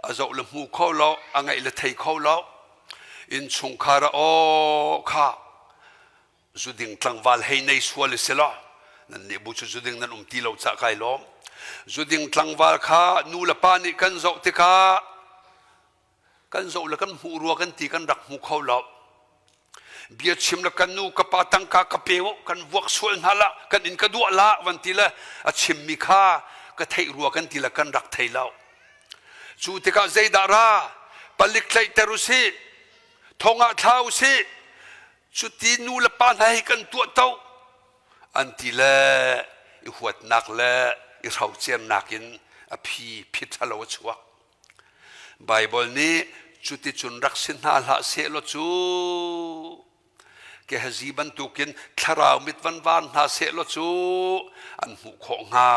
A zoh le hmu kho lo, a ngaih le thei kho lo. Innchungkhar ah aw kha zuding tlangval hei nei sual i si lo. Nan nih bu cu zuding nan um ti lo cah kai lawm. Zuding tlangval kha nu le pa nih kan zoh tikah kan zoh le kan hmuh rua kan ti kan rak hmu kho lo bia chim le kan nu ka pa tangka ka pe u kan vuak sual hna la kan in ka duah la van ti le a chimmi kha ka theih rua kan ti le kan rak thei lo cu tikah zeidah ra palik tlaihter u sih. Thong ah thla usih. Cuti nu le pa hna hi kan tuah to an ti le i huatnak le i hrocernak in a phi phit ṭhalo a chuak. Baibal nih cuticun rak si hna hlah sehlaw cu Gehazi bantukin thlarau mit van van hna sehlaw cu an hmuh khawh hnga.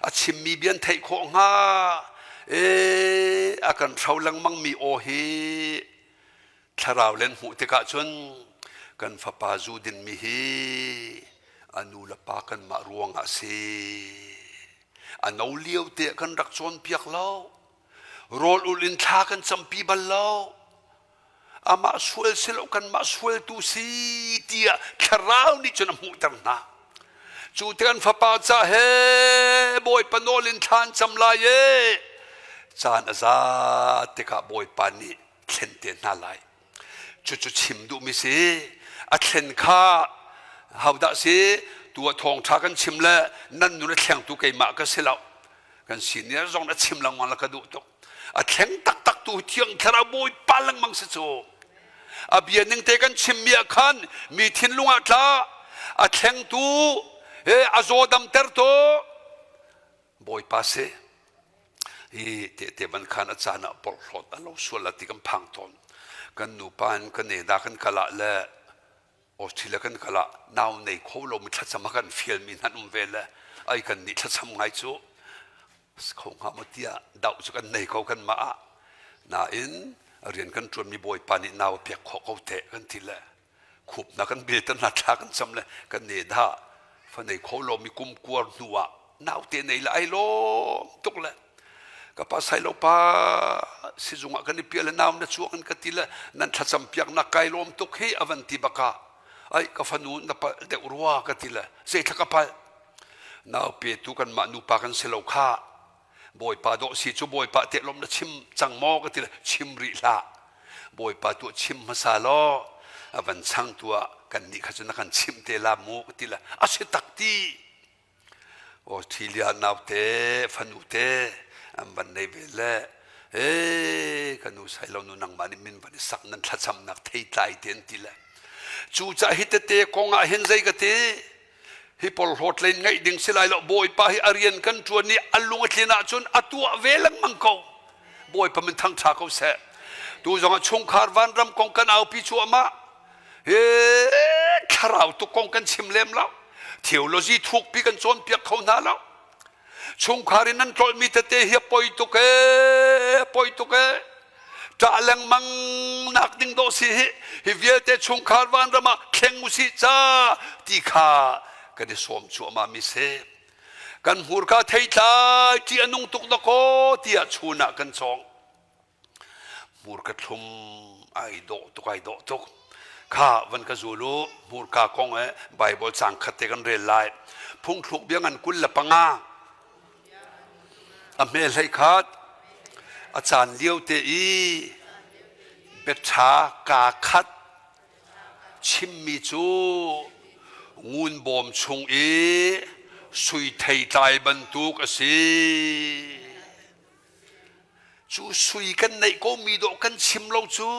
A chimmi bia an theih khawh hnga. Ee, a kan hro lengmangmi aw hi thlarau len hmuh tikah cun kan fapa zu dinmi hi a nu le pa kanmah ruangah a si. A no lio te kan rak cawnpiak lo. Rawl ulh in thla kan campi bal lo. Amah sual si lo kanmah sualtu si tiah thlarau nih cun a hmuhter hna. Cu te an fapa ca he Bawipa nawl in thla an cam lai e. Caan a zat tikah Bawipa nih thlen te hna lai. Cucu chim duhmi si. A thlen kha hodah si? Tu ah thawngṭha kan chim le nan nun a thlengtu keimah ka si lo. Kan senior zong na chim lengmang la ka duh tuk. A thleng taktak tu Thiang Thlarau Bawipa lengmang si cu. A bia ning te kan chimmi ah khan mi thinlung ah tla a thlengtu he a zaw damtertu Bawipa si. Hi tehte ban khan a caan ah porhlawt a lo sual la ti kan phang tawn. Kan nupa in kan eda kan kal ah le Australia kan kal ah nau nei kho lomi thlacam a kan fialmi hna an um ve le ai kan nih thlacam ngai cu kho hnga maw tiah doh cu kan nei ko kanmah ah. Nain rian kan ṭuanmi bawipa nih nau a pek khawh ko teh kan ti le khup na kan bil tan hna thla kan cam le kan ne dah fa nei kho lomi kum kuar hnu ah naute nei le ai lawm tuk le ka pa sai lo pa sizung ah kan i pial le nau na chuak in ka ti le nan thlacam piak nak kai lawm tuk hi avan ti baka ai ka fanu na pal deuh rua ka ti le zei thla ka pal nau pe tu kan mah nupa kan si lo kha Bawipa dawh si cu Bawipa te lom na chim cang maw ka ti le chim rih hlah. Bawipa tu chim hmasa law a van chang tu ah kan nih kha cu na kan chimh te la mu ka ti le a si tak ti. Aw Thilia naute fanu te an van nei ve le ee ka nu sai lo nu nangmah nih min van i sak nan thlacamnak theitlai te an ti le cu cah hi tete kong ah hin zei ka ti Hi porhlawt lei ngaih ding si lai lo. Bawipa hi a rian kan ṭuan i a lung a tlin ahcun a tuah ve lengmang ko. Bawipa min thangṭha ko seh. Tu zongah chungkhar vanram kong kan aupi cuahmah. Hi thlarau tuk kong kan chim lem lo. Theology thukpi kan cawnpiak kho hna lo. Chungkhar in nan tlolhmi tete hi a poi tuk ee, a poi tuk ee. Ṭah lengmang nak ding dawh si hi, hi vialte chungkhar vanram ah thleng usih ca ti kha kan i sawm cuahmah mi si. Kan hmurka theitlai ṭih a nung tuk dakaw tiah chun ah kan cawng. Hmurka thlum ai dawh tuk ai dawh tuk. Kha van ka zul u hmurka kong he Bible caang khat te kan rel lai. Phungthluk bia ngan 25 a hme hlei khat a caan lio te i biaṭha kaa khat chimmi cu ngun bawm chung i sui theitlai bantuk a si. Cu sui kan neih komi dawh kan chim lo cu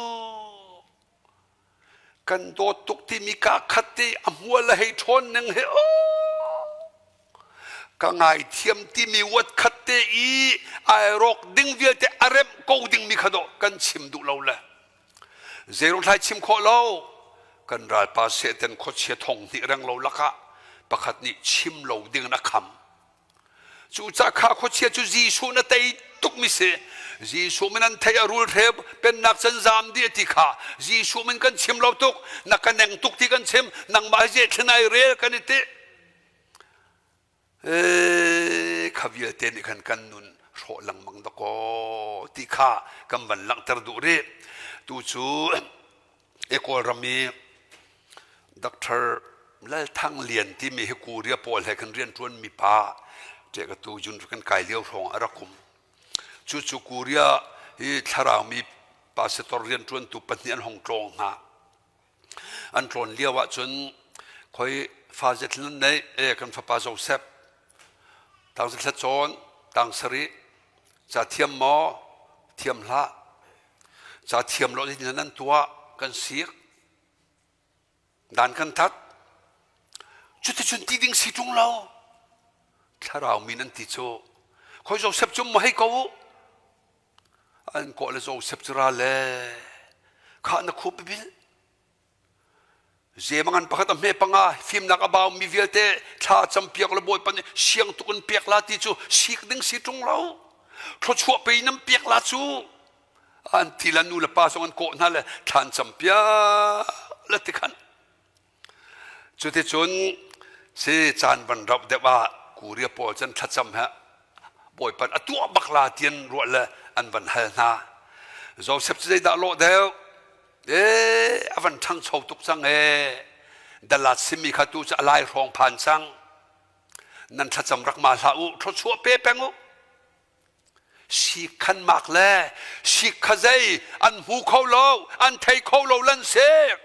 kan dawt tuk timi ka khat te a hmual a hei ṭhawn ning he ka ngaithiam timi uat khat te i ai rawk ding vialte a remh ko dingmi kha dawh kan chim duh lo le zeirung thlai chim khawh lo kan ralpa sehten khuachia thong hnih reng lo lakah pakhat nih chim lo ding in a kham Cucaah kha khuachia cu Jesuh na tei tukmi si. Jesuh min an theih a rul hre pennak can zam dih ti kha Jesuh min kan chim lo tuk na ka neng tuk ti kan chim nangmah hi zeithlen ai rel kan i ti. Ee kha vialte nih khan kan nun hrawh lengmang dakaw ti kha kan van langhter duh rih. Tu cu i Kawlram i Dr. Lal Thang Lian timi hi Korea pawl he kan rianṭuan mi pa ṭe ka tu jun kan kai lio hrawng a rak um. Cucu Korea hi thlarau mi pastor rianṭuantu pahnih an hong tlawng hna. An tlawn lio ahcun khoi fa zetlin an nei e kan fapa Joseph tang thla cawn tang sarih ca thiam maw thiam hlah Ca thiam lo in nan tuah. Kan sik. Dan kan tat. Cuticun ti ding si ṭung lo. Thlarau min an ti cu. Khoi Joseph cu ma hei ko u. An kawh le Joseph cu ra le khah na khup bil. Zemangan pakhat a hme panga fimnak a bau mi vialte thla campiak le Bawipa nih siang tuk in pek la ti cu sik ding si ṭung lo. Thluachuah pe in nan pek la cu. An ti le nu le pa zong an kawh hna le thlan campiak le ti khan. Cuticun si caan van rauh deuh ah Korea pawl cun thlacam he Bawipa a tuah bak la tian ruah le an van hal hna. Joseph cu zeidah lawh deuh? Ee, a van ṭhangcho tuk cang ee. Dalat simi kha tu cu a lai hrawng phan cang. Nan thlacam rak ma hlah u, thluachuah pe peng u. Sik khan mak le sik kha zei an hmu kho lo, an thei kho lo lan sek.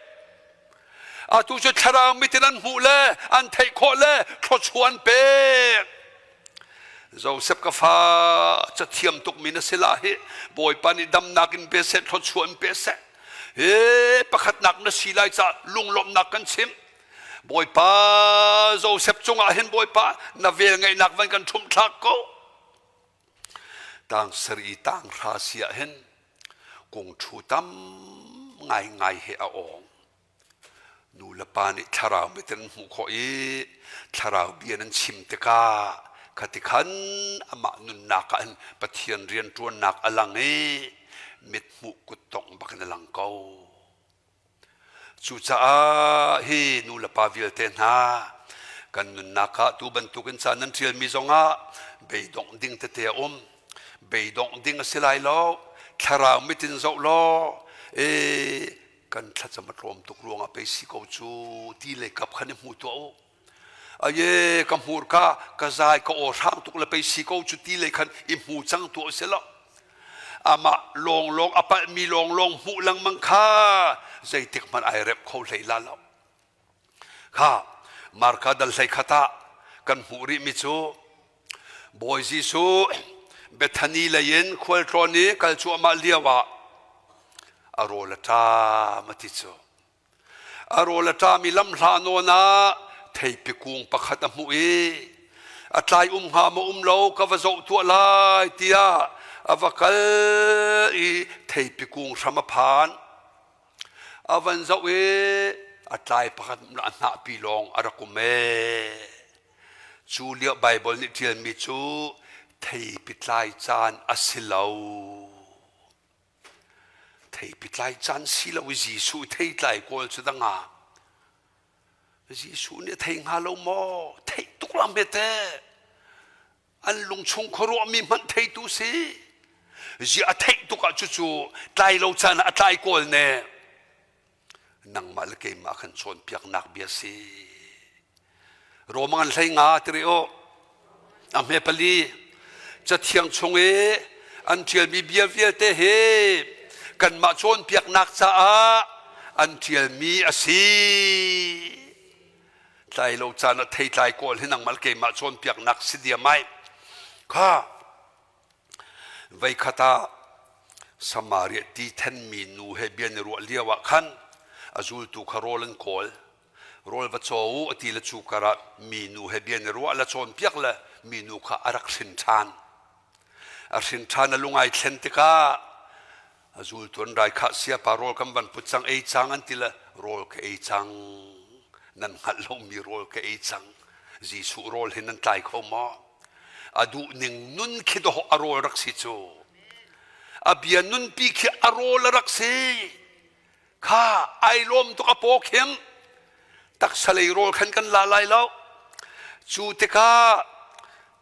Atu cu thlarau mitin an hmuh le an theih khawh le thluachuah an pek. Joseph ka fa cathiam tukmi na si la hi Bawipa nih damnak in pe seh thluachuah in pe seh. He pakhatnak na si lai ca lunglawmhnak kan chim. Bawipa Joseph cungah hin Bawipa na vel ngeihnak van kan ṭhumh thlak ko. Tang sari tang hra si ah hin kung ṭhu tam ngaingai he a awng. Nu le pa nih thlarau mit in hmuh khawh i thlarau bia nan chim tikah khati khan amah nunnak ah hin Pathian rianṭuannak a lang i mithmuh kuttongh bak in a lang ko. Cucaah hi nu le pa vialte hna kan nunnak ah tu bantukin ca nan ṭialmi zongah beidongh ding tete a um. Beidongh ding a si lai lo. Thlarau mit in zoh law ee kan thlacam a tlawm tuk ruangah pei si ko cu ti lei kap khan i hmu tuah u. Aye ka hmurka ka zai ka aw hrang tuk le pei si ko cu ti lei khan i hmu cang tuah si lo. Amah lawnglawng a palhmi lawnglawng hmuh lengmang kha zeitik hmanh ai rep kho hlei la lo. Kha Marka dal hlei khat ah kan hmuh rihmi cu Bawi Jesuh Bethany lei in khualtlawn i kal cuahmah lio ah a rawl a ṭam a ti cu. A rawl a ṭam i lamhla nawn ah theipi kung pakhat a hmuh i a tlai um hnga maw um lo ka va zoh tuah lai tiah a va kal i theipi kung hram a phan. A van zoh i a tlai pakhat a hnahpi lawng a rak um ee. Cu lio Baibal nih ṭialmi cu theipi tlai caan a si lo. Theipi tlai caan si lo i Jesuh theitlai kawl cu dang ah Jesuh nih a thei hnga lo maw? Theih tuk lam te. An lungchung khuaruahmi hmanh theitu si. Ziah a theih tuk ah cucu tlai lo caan ah a tlai kawl ne. Nangmah le keimah kan cawnpiaknak bia si. Roman hlei nga tiri u. A hme pali cathiang chung i an ṭialmi bia vialte hi kanmah cawnpiaknak caah an ṭialmi a si. Tlai lo caan ah theitlai kawl hi nangmah le keimah cawnpiaknak si diam ai. Kha Voikhat ah Samaria ti thenmi nu he bia an i ruah lio ah khan a zultu kha rawl an kawl. Rawl va caw u a ti le cu karah minu he bia an i ruah le cawnpiak le minu kha a rak hrin ṭhan. A hrin ṭhan a lung ai thlen tikah a zultu an rai khah siapa rawl kan van put cang ei cang an ti le rawl ka ei cang nan hngalh lomi rawl ka ei cang Jesuh rawl hi nan tlai kho maw? A duhning nun khi dawh a rawl rak si cu. A bia nunpi khi a rawl a rak si. Kha ai lawm tuk a paw khim. Taksa lei rawl khan kan la lai lo. Cu tikah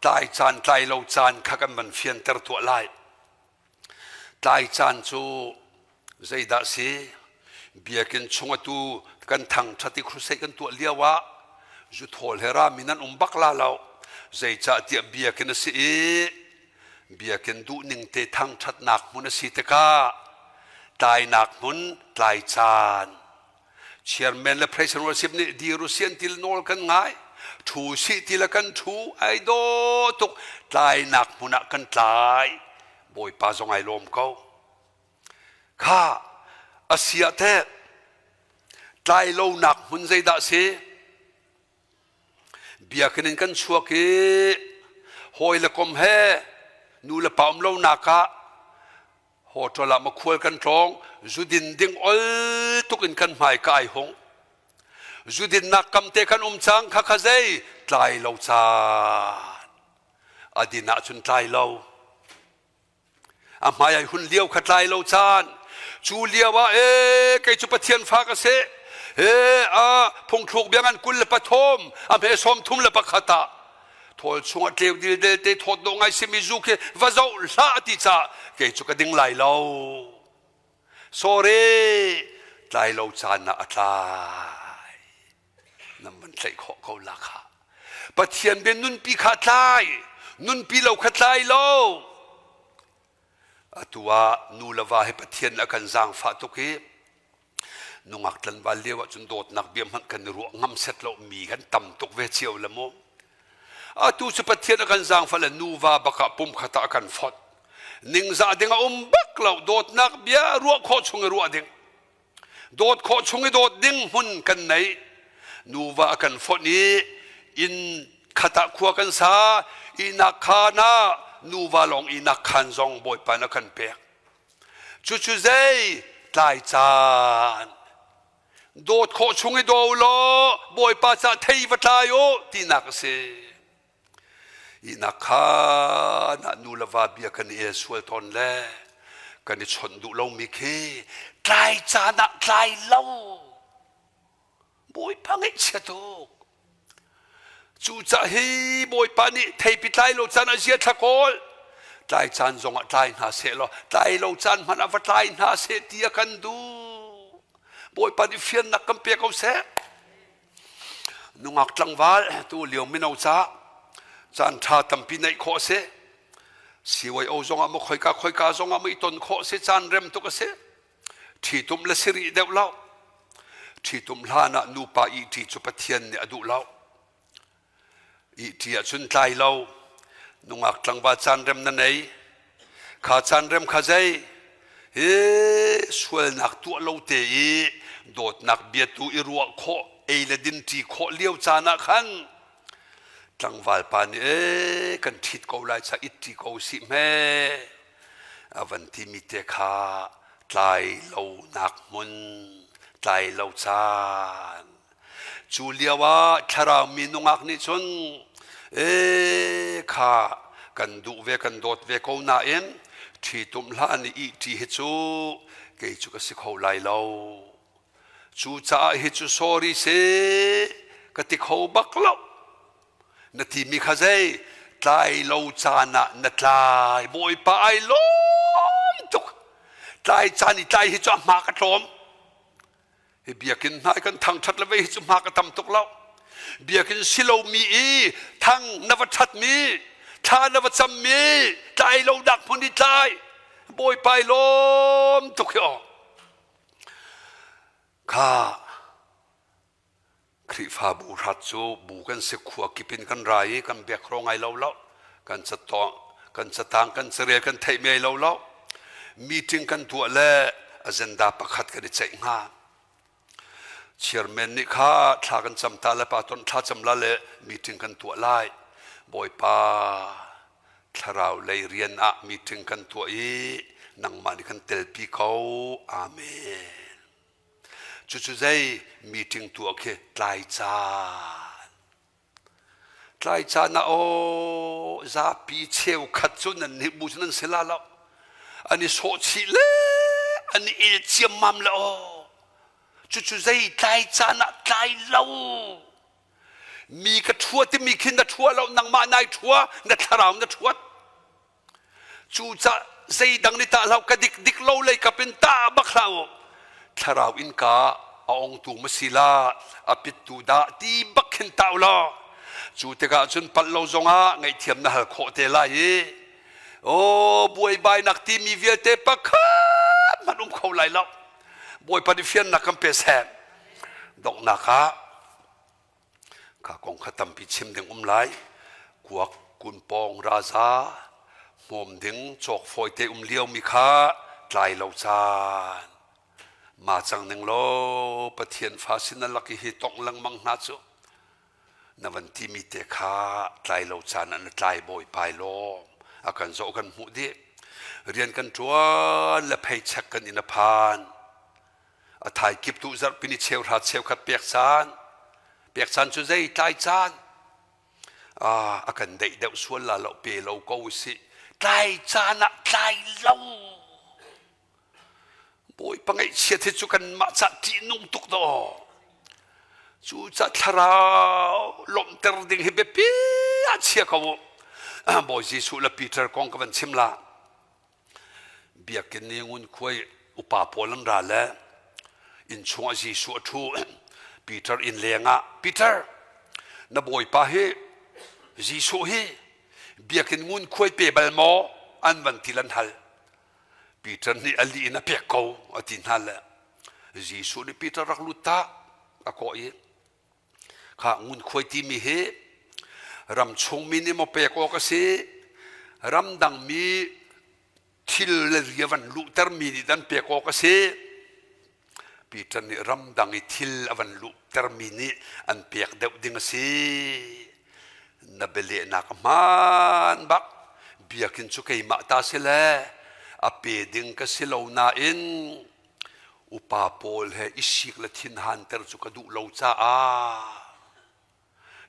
tlai caan tlai lo caan kha kan van fianter tuah lai. Tlai caan cu zeidah si? Biakinn chung atu kan thangṭhat i crusade kan tuah lio ah zuthawl he rami nan um bak la lo. Zeicahtiah biakinn a si i biakinn duhning te thangṭhatnak hmun a si tikah tlainak hmun tlai caan Chairman le President worship nih dir u sian til nawl kan ngai. Ṭhu sih ti le kan ṭhu ai daw tuk tlainak hmun ah kan tlai. Bawipa zong ai lawm ko. Kha a si ah teh. Tlai lonak hmun zeidah si? Biakinn in kan chuak i hawi le kom he nu le pa um lonak ah hotel ah makhual kan tlawng zudin ding ol tuk in kan hmai ka ai hung zudinnak kam te kan um cang kha kha zei tlai lo caan a din ahcun tlai lo A hmai ai hun lio kha tlai lo caan. Cu lio ah ee kei cu Pathian fa ka si. He a phungthluk biang an 23 a hme 31 ah thawl chung ah tleu dil del te thawt dawh ngai simi zu khi va zoh hlah ti ca kei cu ka ding lai lo. Sorry, tlai lo caan ah a tlai. Nan van tlaih khawh ko la kha. Pathian bia nunpi kha tlai, nunpi lo kha tlai lo. Atu ah nu le va hi Pathian a kan zaangfah tuk i nungak tlanval lio ahcun dawtnak bia hmanh kan i ruah ngam set lo mi kan tam tuk ve cio le mu. Atu cu Pathian a kan zaangfah le nuva bak ah pumkhat ah a kan fonh. Ningzah ding a um bak lo dawtnak bia ruah khawh chung i ruah ding. Dawt khawh chung i dawt ding hmun kan nei. Nuva a kan fonh i inn khat ah khua kan sa. Ihnak khaan ah nuva lawng ihnak khaan zong Bawipa nih a kan pek. Cucu zei tlai caan dawt khawh chung i daw law Bawipa cah thei va tlai u tinak a si. Ihnak khaan ah nu le va bia kan i el sual tawn le kan i chawnh duh lomi khi tlai caan ah tlai lo. Bawipa ngaihchia tuk. Cucah hi Bawipa nih theipi tlai lo caan ah zia thla kawl. Tlai caan zongah tlai hna seh law tlai lo caan hmanh ah va tlai hna seh ti a kan duh. Bawipa nih fiannak kan pe ko seh. Nungak tlangval tu lio mino ca caan ṭha tampi neih khawh a si. CYO zongah maw khoika khoika zongah maw i ton khawh a si caan rem tuk a si. Ṭhitum le si rih deuh lo. Ṭhitum hlan ah nupa ihṭi cu Pathian nih a duh lo. Ihṭi ahcun tlai lo. Nungak tlangval caan rem na nei. Kha caan rem kha zei? Hi sualnak tuah lo te i dawtnak biatu i ruah khawh, ei le din ṭi khawh lio caan ah khan tlangval pa nih ee kan ṭhit ko lai cha it ṭi ko sih hme a van timi te kha tlai lonak hmun tlai lo caan Cu lio ah thlarau mi nungak nih cun ee kha kan duh ve kan dawt ve ko nain ṭhitum hlah nih ihṭi hi cu kei cu ka si kho lai lo. Cucaah hi cu sorry si ka ti kho bak lo. Na timi kha zei tlai lo caan ah na tlai Bawipa ai lawm tuk. Tlai caan i tlai hi cu a hma ka tlawm. Hi biakinn hna i kan thangṭhat le vei hi cu hma ka tam tuk lo. Biakinn si lomi i thang na va ṭhatmi, thla na va cammi, tlai lo nak hmun i tlai, Bawipa i lawm tuk hi aw. Kha Khrihfabu hrat cu bu kan si khua kip in kan ra i kan biak ro ngai lo lo. Kan catawng, kan catang, kan carel kan theih mi ai lo lo. Meeting kan tuah le agenda pakhat kan i ceih hnga. Chairman nih kha thla kan cam ta le pa ton thla cam la le meeting kan tuah lai. Bawipa thlarau lei rian ah meeting kan tuah i nangmah nih kan telpi ko. Amen. Cucu zei meeting tuah khi tlai caan. Tlai caan ah aw zapi cheukhat cu nan nih bu cu nan si la lo. An i sawhchih le an i el ciammam le aw. Cucu zei tlai caan ah tlai lo. Mi ka ṭhua timi khi na ṭhua lo nangmah nai ṭhua na thlarau na ṭhuat. Cucah zeidang nih tah hlah ka dik dik lo lei kap in tah bak hlah u. Thlarau innka a ongtu ma si la, a pittu dah ti bak khin tah u law. Cu tikah cun palh lo zongah ngaihthiam na hal khawh te lai i aw buaibainak timi vialte pakhat hmanh um kho lai lo. Bawipa nih fiannak kan pe seh. Donghnak ah Kha kong kha tampi chim ding um lai. Kuak, kunpawng, raza, hmawm ding, cawk fawi te um liomi kha tlai lo caan. Ma cang ning law Pathian fa sin na lak i hi tongh lengmang hna cu na van timi te kha tlai lo caan ah na tlai bawipa i lawm a kan zoh kan hmuh dih rian kan ṭuan le pheichek kan inn a phan a thai kip tu zarhpini cheuhra cheukhat pek caan pek caan cu zei tlai caan a kan deih deuh sual la lo pe lo ko usih tlai caan ah tlai lo Bawipa ngaihchiat hi cu kanmah cah ṭihnung tuk daw. Cucah thlarau lawmhter ding hi biapi ah chia ko u. Bawi Jesuh le Peter kong ka van chim la. Biakinn i ngunkhuai upa pawl an ra le inn chungah Jesuh a ṭhu. Peter inn leng ah Peter na bawipa hi Jesuh hi biakinn ngunkhuai pe bal maw an van ti lan hal. Peter nih a lih in a pek ko a ti hna le Jesuh nih Peter rak lut ta a kawh i kha ngunkhuai timi hi ram chungmi nih maw pek awk a si ramdang mi thil le ria van luhtermi nih dan pek awk a si Peter nih ramdang i thil a van luhtermi nih an pek deuh ding a si. Na bialehnak a hmaan bak. Biakinn cu keimah ta si le a pe ding ka si lo nain upa pawl he i sik le thinhanter cu ka duh lo caah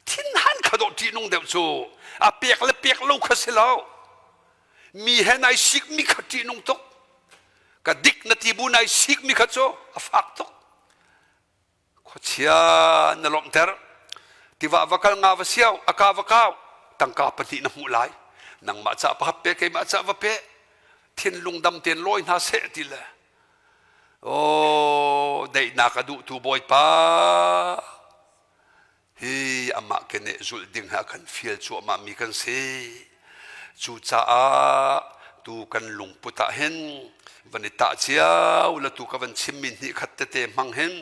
thinhan kha dawh ṭihnung deuh cu a pek le pek lo kha si lo mi he nai sikmi kha ṭihnung tuk ka dik na ti bu nai sikmi kha cu a fak tuk khuachia na lawmhter tiva va kal nga va siau a ka va kau tangka pahnih na hmuh lai nangmah ca pakhat pe keimah ca va pe thinlung dam ten lawi hna seh ti le Oh, daihnak a duhtu Bawipa hi amah keneh zulh ding ha kan fial cuahmah mi kan si. Cucaah tu kan lungput ah hin van i tah cio la tu ka van chimmi hnih khat tete hmang hin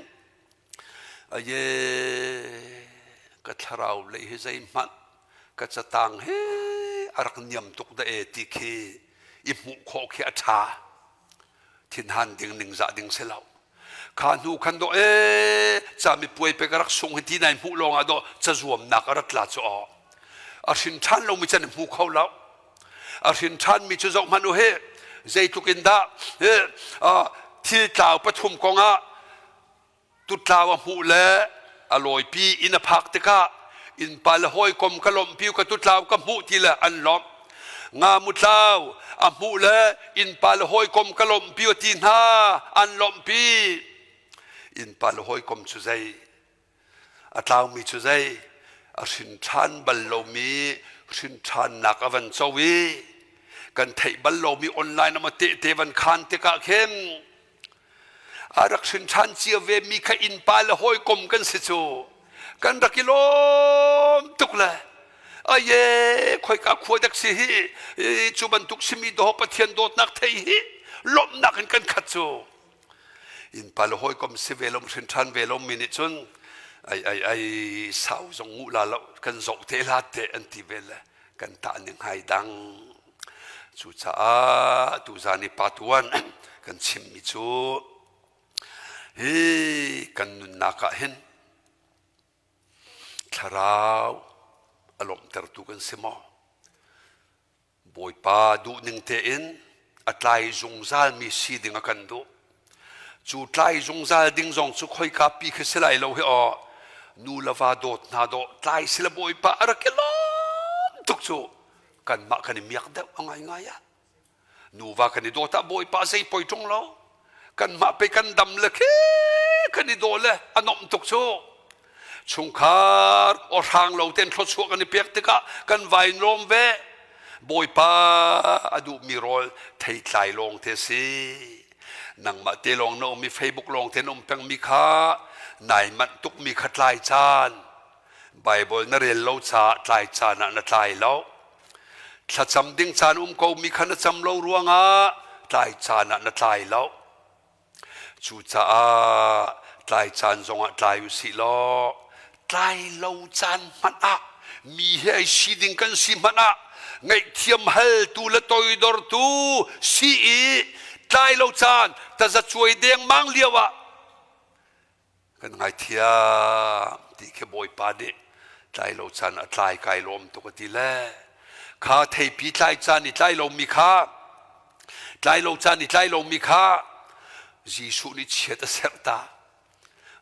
aye ka thlarau lei hi zeihmanh ka catang he a rak niam tuk da e ti khi i hmuh khawh khi a ṭha. Thinhan ding ningzah ding si lo. Kha hnu khan dawh ee cami puai pe ka rak sung hi ti nai hmuh lawng ah dawh cazuamnak a rat la cu aw. A hrin ṭhan lomi can hmu kho lo. A hrin ṭhanmi cu zoh hmanh u hi zeitluk in dah thil tlau pathum kong ah tutlau a hmuh le a lawipi inn a phak tikah innpa le hawikom ka lawmhpi ka tutlau ka hmuh ti le an lawmh nga mutlau a hmuh le innpa le hawikom ka lawmhpi ti hna an lawmhpi innpa le hawikom cu zei a tlaumi cu zei a hrin ṭhan bal lomi hrin ṭhannak a van co i kan theih bal lomi online ama tehte van khan tikah khin A rak hrin ṭhan cia ve mi kha innpa le hawikom kan si cu. Kan rak i lawm tuk le aye khoika khua dek si hi cu bantuk simi dawh Pathian dawtnak thei hi lawmhnak in kan khat cu. Innpa le hawikom si ve lom hrin ṭhan ve lom mi nih cun ai ai ai sau zong ngu la lo kan zoh te la te an ti ve le kan tah ning hai dang. Cucaah tuzan i patuan kan chimmi cu hi kan nunnak ah hin thlarau a lawmhtertu kan si maw? Bawipa duhning tein a tlai zungzalmi si ding a kan duh. Cu tlai zungzal ding zong cu khoika pi khi si lai lo hi aw. Nu le va dawt hna dawh tlai si le Bawipa a rak i lawm tuk cu. Kanmah kan i miak deuh a ngaingai ah nuva kan i dawt ah bawipa zei poi ṭung lo kanmah pei kan dam le khi kan i daw le a nuamh tuk cu chungkhar aw hrang lo ten thluachuah kan i pek tikah kan vai lawm ve bawipa a duhmi rawl theitlai lawng te si nangmah te lawng na um i facebook lawng te na um pengmi kha nai manh tukmi kha tlai caan Baibal na rel lo caah tlai caan ah na tlai lo. Thlacam ding caan um ko mi kha na cam lo ruangah tlai caan ah na tlai lo. Cucaah tlai caan zongah tlai u sih law tlai lo caan hmanh ah mi he ai si ding kan si hmanh ah ngaihthiam haltu le toidortu si i tlai lo caan tazacuai dengmang lio ah. Kan ngaithiam ti khi Bawipa nih tlai lo caan a tlai kai lawm tuk a ti le kha theipi tlai caan i tlai lomi kha tlai lo caan i tlai lomi kha Jesuh nih chiat a serh ta.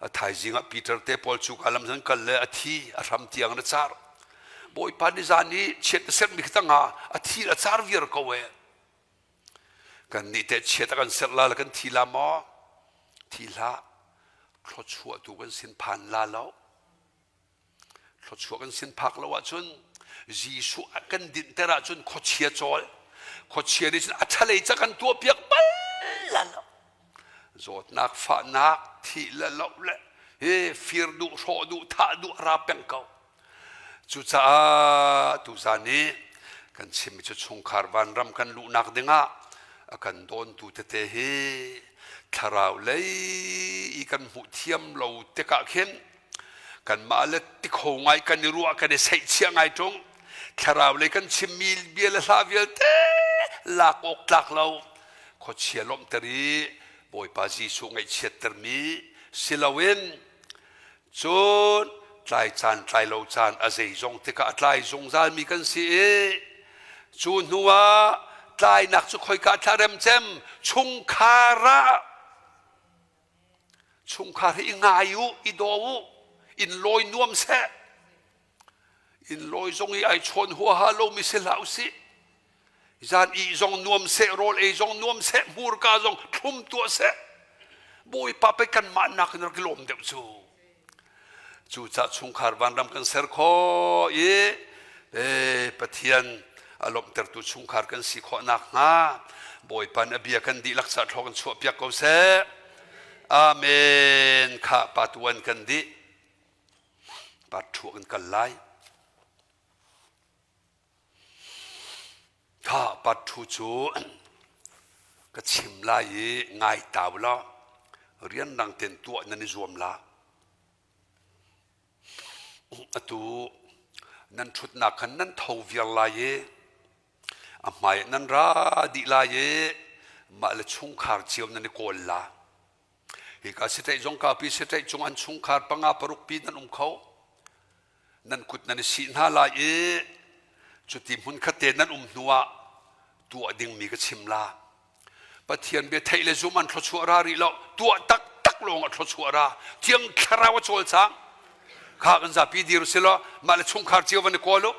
A thaizing ah Peter te pawl cu ka lam zan kal le a thi a hram tiang na car. Bawipa nih zan i chiat na serhmi khi tangah a thi a car viar ko e. Kan nih teh chiat a kan serh la le kan thi la maw? Thi hlah. Thluachuah tu kan sin phan la lo. Thluachuah kan sin phak lo ahcun Jesuh a kan dinhter ahcun khuachia cawl khuachia nih cun a ṭhalei ca kan tuahpiak bal la lo. Zawtnak fahnak thih le loh le hi fir duh hrawh duh thah duh a ra peng ko. Cucaah tuzan i kan chimmi cu chungkhar vanram kan luhnak dingah a kan dawntu tete hi thlarau lei i kan hmuh thiam lo tikah khin kanmah le tikho ngai kan i ruah kan i seihchiah ngai ṭung thlarau lei kan chimmi bia le hla vialte lak awk tlak lo khuachia lawmhter i Bawipa Jesuh ngaihchiattermi si loin cun tlai caan tlai lo caan a zeizong tikah a tlai zungzalmi kan si i cu hnu ah tlainak cu khoika thla remcem chungkhar ah Chungkhar hi i ngai u, i daw u, in lawi nuam seh. In lawi zong i ai chawn huaha lomi si hlah usih. Zan ih zong nuam seh, rawl ei zong nuam seh, hmurka zong thlum tuah seh. Bawipa pei kanmah nakin rak i lawm deuh cu. Cucaah chungkhar vanram kan ser khawh i Pathian a lawmhtertu chungkhar kan si khawh nakhnga Bawipa nih a bia kan dihlak caah thlaw kan chuahpiak ko seh. Amen. Khah pa tuan kan dih. Pa thu kan kal lai. Kha pa thu cu ka chim lai i ngai tau law rianrang ten tuah nan i zuam la. Atu nan ṭhutnak khan nan tho viar lai i a hmai nan ra dih lai i mah le chungkhar cio nan i kawl la. Hika sitaih zong kaupi sitaih cung an chungkhar panga paruk pi nan um kho. Nan kut nan i sih hna lai i cuti hmunkhat te nan um hnuah tuah dingmi ka chim la. Pathian bia theih le zum an thluachuah ra rih lo tuah taktak lawng a thluachuah ra thiang thlarau a cawlcang kha kan zapi dir si law mah le chungkhar cio van i kawl u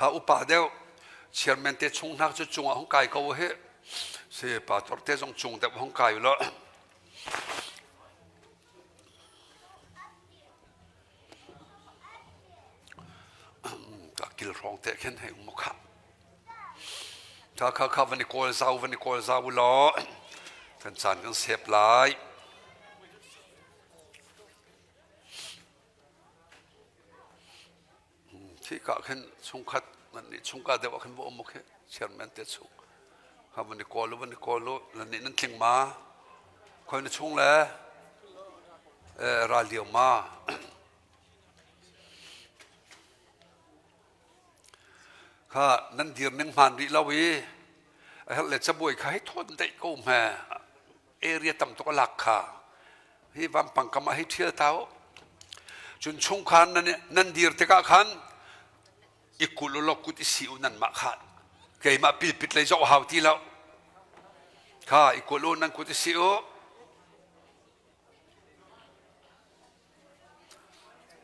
Kha upa deuh chairman te chung hna cu cungah hung kai ko hi si pastor te zong cung deuh hung kai u law ka kil hrawng te khin hei um kha kha kha kha van i kawl zau van i kawl zau u law kan caan kan sep lai Khika khin chungkhat nan nih chungka deuh ah khin va um u khi chairman te chung kha van i kawl u van i kawl u nan nih nan tling ma khoi na chung le ral lio ma kha nan dir ning hmaan rih lo i a herh le cabuai kha hei thawn deih ko hme area tam tuk a lak kha hi vampang kam ah hei ṭhial ta u cun chungkhar nan nan dir tikah khan i kulh u law kut i si u nanmah kha keimah pilpit lei zoh hau ti lo kha i kulh u nan kut i si u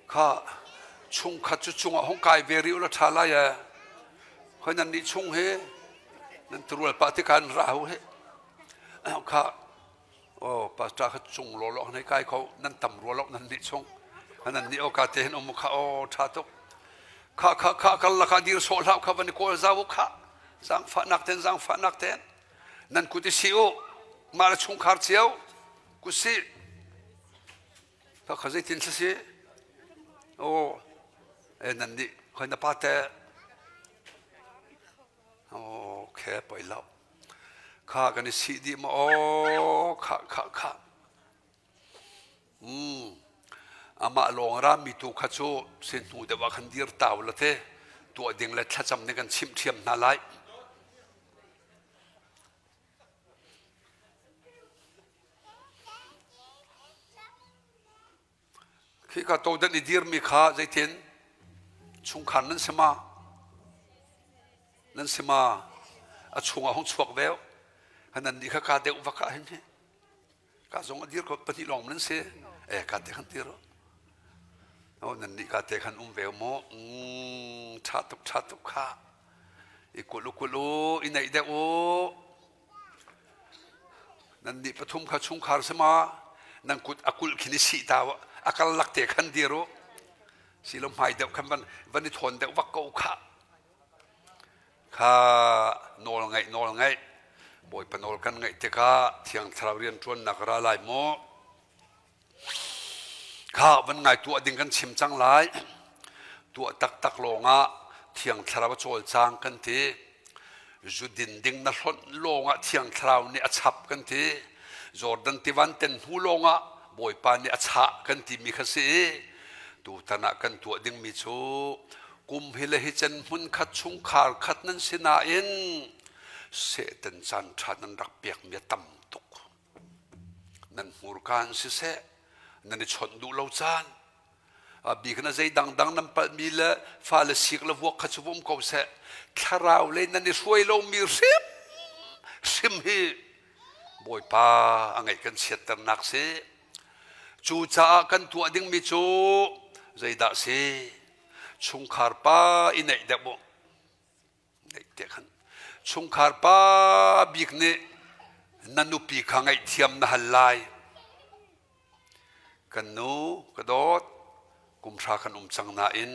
Kha chungkhat cu cungah hung kai ve rih u law ṭha lai ee. Hoi nan nih chung hi nan turual pah tikah an ra u hi. Kha oh pastor kha cung lawlaw han hei kai kho nan tam rua lo nan nih chung. Nan nih awka te hin um kha oh ṭha tuk. Kha kha kha kal lakah dir sawh hlah kha van i kawl zau u kha. Zaangfahnak ten zaangfahnak ten nan kut i si u. Mah le chungkhar cio kut si. Kha zeitin si? Aw, e nan nih khoi na pa te. Okay, poi lo. Kha kan i sih dih maw aw kha kha kha. Mm. Amah lawng rami tu kha cu sin hnu deuh ah khan dir tau la te tuah ding le thlacam nih kan chimh ṭhiam hna lai. Khika todan i dirmi kha zeitin chungkhar nan si ma? Nan si ma? A chungah hung chuak deuh. Nan nih kha ka deuh vak ah hin hi. Ka zong a dir ko pahnih lawng nan si. Eh ka te khan tir. Oh nan nih ka te khan um ve mu. Mm, tha tuk tha tuk kha. I kul u kul u i neih deuh u. Nan nih pathum kha chungkhar si ma nan kut a kulh khin i sih ta a kal lak te khan dir u silo hmai deuh khan van van i thawn deuh vak ko kha kha nawl ngaih nawl ngaih bawipa nawl kan ngaih tikah thiang thlarau rian ṭuannak ra lai maw Kha van ngai tuah ding kan chim cang lai. Tuah taktak lawngah Thiang Thlarau a cawlcang kan ti. Zu din ding na hlonh lawngah Thiang Thlarau nih a chap kan ti. Jordan tivan ten hnu lawngah Bawipa nih a chah kan timi kha si. Tutan ah kan tuah dingmi cu kum hi le hi cen hmun khat chungkhar khat nan si nain Satan caan ṭha nan rak pekmi a tam tuk. Nan hmurka in siseh, nan i chawnh duh lo caan, a bik na zei dangdang nan palhmi le fale sik le vuak kha cu um ko seh, thlarau lei nan i hruai lomi hrim hrim hi Bawipa a ngaih kan chiatternak si. Cucaah kan tuah dingmi cu zeidah si? Chungkhar pa i neih deuh u. Te khan chungkhar pa bik nih na nupi kha ngaihthiam na hal lai. Kan nu ka dawt kumhra kan um cang nain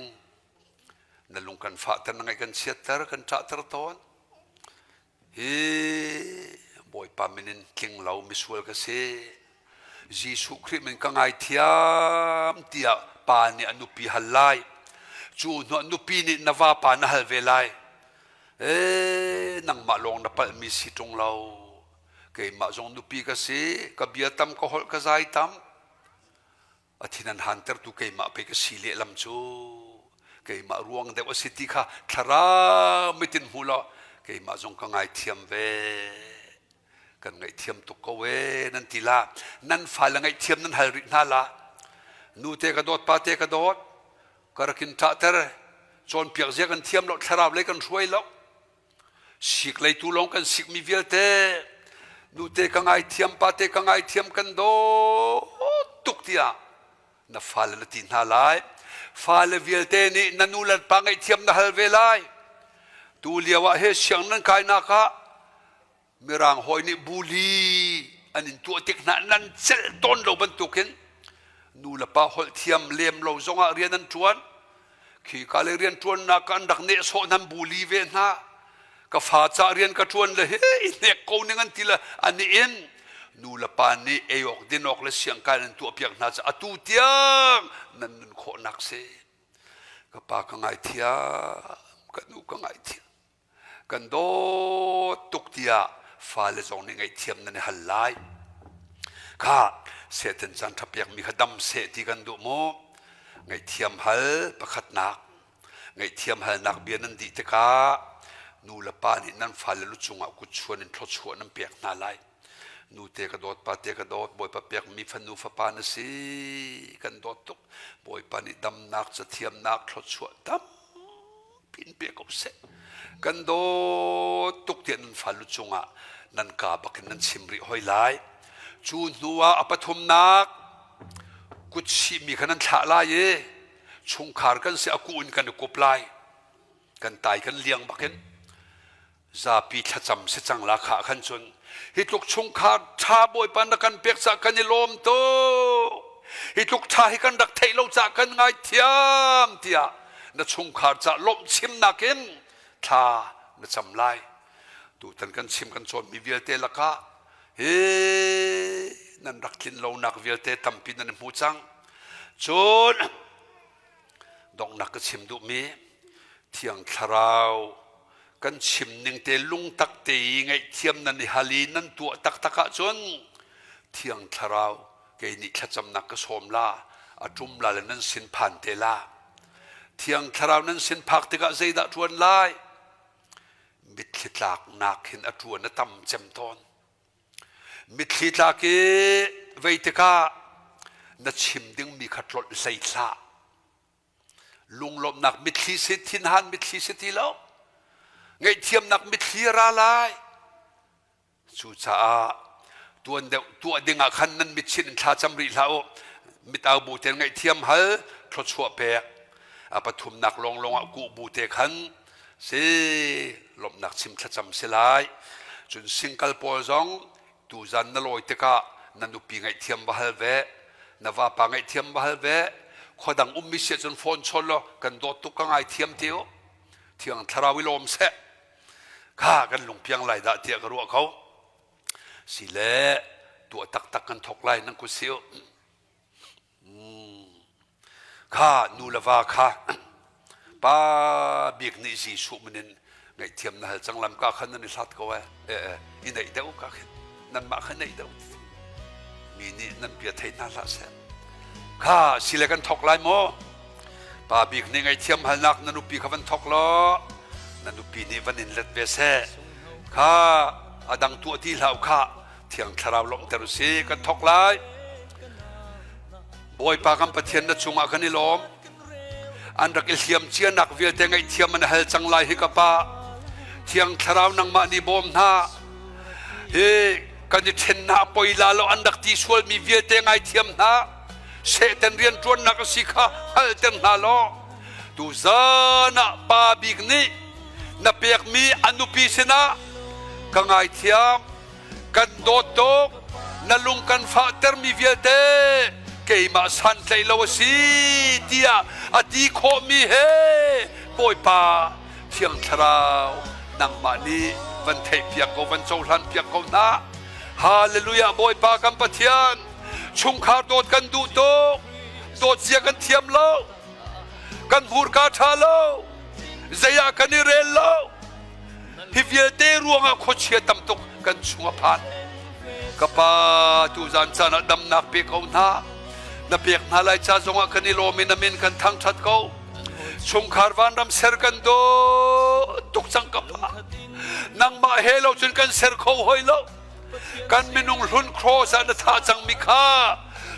na lung kan fahter na ngaih kan chiatter kan ṭahter tawn. Hi Bawipa min in tling lo misual ka si. Jesuh Khrih min ka ngaithiam tiah pa nih a nupi hal lai. Cu hnuah nupi nih na vapa na hal ve lai. Ee, nangmah lawng na palhmi si ṭung lo. Keimah zong nupi ka si, ka bia tam ka holh ka zai tam. A thin an hantertu keimah pei ka si lehlam cu. Keimah ruang deuh a si ti kha thlarau mitin hmu law keimah zong ka ngaithiam ve. Kan ngaihthiam tuk ko ee nan ti la. Nan fale ngaihthiam nan hal rih hna la. Nu te ka dawt, pa te ka dawt. Ka rak in ṭahter. Cawnpiak zia kan thiam lo, thlarau lei kan hruai lo. Sik lei tu lawng kan sikmi vialte nute ka ngaithiam pate ka ngaithiam kan dawt tuk tiah na fale na ti hna lai. Fale vialte nih na nu le pa ngaihthiam na hal ve lai. Tu lio ah he siang nan kainak ah Mirang hawi nih bully an in tuah tik hna nan celh tawn lo bantukin nu le pa holh thiam lem lo zongah rian an ṭuan. Khi ka le rian ṭuannak an rak nehsawh nan bully ve hna. Ka fa ca rian ka ṭuan le he i hnek ko ning an ti le an i in nu le pa nih ei awk din awk le siangkai an tuah piak hna ca atu tiang nan nun khawhnak si. Ka pa ka ngaithiam, ka nu ka ngaithiam. Kan dawt tuk tiah fale zong nih ngaihthiam nan i hal lai. Kha Satan caan ṭha pekmi kha dam seh ti kan duh mu. Ngaihthiam hal pakhatnak. Ngaihthiam halnak bia nan dih tikah nu le pa nih nan fale lu cungah kut chuan in thluachuah nan pek hna lai. Nu te ka dawt, pa te ka dawt, Bawipa pekmi fanu fapa na si. Kan dawt tuk. Bawipa nih damnak, cathiamnak, thluachuah tam pin pe ko seh. Kan dawt tuk tiah nan falu cungah nan ka bakin nan chim rih hoi lai. Cu hnu ah a pathumnak kut sihmi kha nan thlah lai i chungkhar kan si a ku in kan i kup lai. Kan tai kan liang bakin zapi thlacam si cang la kha khan cun hi tluk chungkhar ṭha bawipa na kan pek cah kan i lawm tuk hi tluk ṭha hi kan rak theih lo cah kan ngaithiam tiah na chungkhar cah lawmh chimnak in thla na cam lai tutan kan chim kan cawnmi vialte lakah hi nan rak tlin lonak vialte tampi nan hmu cang cun donghnak ka chim duhmi thiang thlarau. Kan chim ning te lungtak te i ngaihthiam nan i hal i nan tuah taktak ahcun Thiang Thlarau kei nih thlacamnak ka sawm la, a ṭum la le nan sin phan te la. Thiang Thlarau nan sin phak tikah zeidah ṭuan lai? Mitthli tlaknak hin a ṭuan a tam cem tawn. Mitthli tlak i vei tikah na chim dingmi kha tlolh hlei hlah. Lunglawmhnak mitthli si, thinhan mitthli si ti lo. Ngaihthiamnak mitthli a ra lai. Cucaah tuan deuh tuah ding ah khan nan mitchinh in thlacam rih hlah u. Mitau bu tein ngaihthiam hal, thluachuah pek. A pathumnak lawnglawng ah kuh bu te khan si lawmhnak chim thlacam si lai. Cun singkal pawl zong tuzan na lawi tikah na nupi ngaihthiam va hal ve, na vapa ngaihthiam va hal ve. Khua dang ummi si ahcun phone chawn law kan dawt tuk ka ngaithiam ti u. Thiang Thlarau i lawm seh. Kha kan lungpiang lai dah tiah ka ruah ko. Si le tuah taktak kan thok lai nan kut si u. Kha nu le va kha pa bik nih Jesuh min in ngaihthiam na hal cang lam ka khan nan i hlat ko eh eh i neih deuh ka khin nanmah kha neih deuh mi nih nan bia thei hna hlah seh kha sile kan thok lai maw pa bik nih ngaihthiam halnak na nupi kha van thok law na nupi nih van in let ve seh kha a dang tuah ti hlah kha Thiang Thlarau lawmhter u si kan thok lai. Bawipa kan Pathian na cungah kan i lawm. An rak i hliam cianak vialte ngaihthiam an hal cang lai hi ka pa. Thiang Thlarau nangmah nih bawm hna. Hi kan i ṭhennak poi la lo an rak ti sualmi vialte ngaithiam hna. Satan rian ṭuannak a si kha hngalter hna law tuzan ah pa bik nih na pekmi a nupi sinah ka ngaithiam kan dawt tuk na lung kan fahtermi vialte keimah santlaih lo a si tiah a ti khawhmi he Bawipa Thiang Thlarau nangmah nih van theihpiak ko van cohlan piak ko hna Hallelujah Bawipa kan Pathian chungkhar dawt kan duh tuk dawt zia kan thiam lo kan hmurka ṭha lo zei ah kan i rel lo Hi vialte ruangah khuachia tam tuk kan chung a phan. Ka pa tuzan caan ah damnak pe ko hna. Na pek hna lai ca zongah kan i lawm i na min kan thangṭhat ko. Chungkhar vanram ser kan dawt tuk cang ka pa. Nangmah he lo cun kan ser kho hoi lo. Kan minung hlun cross ah na thah cangmi kha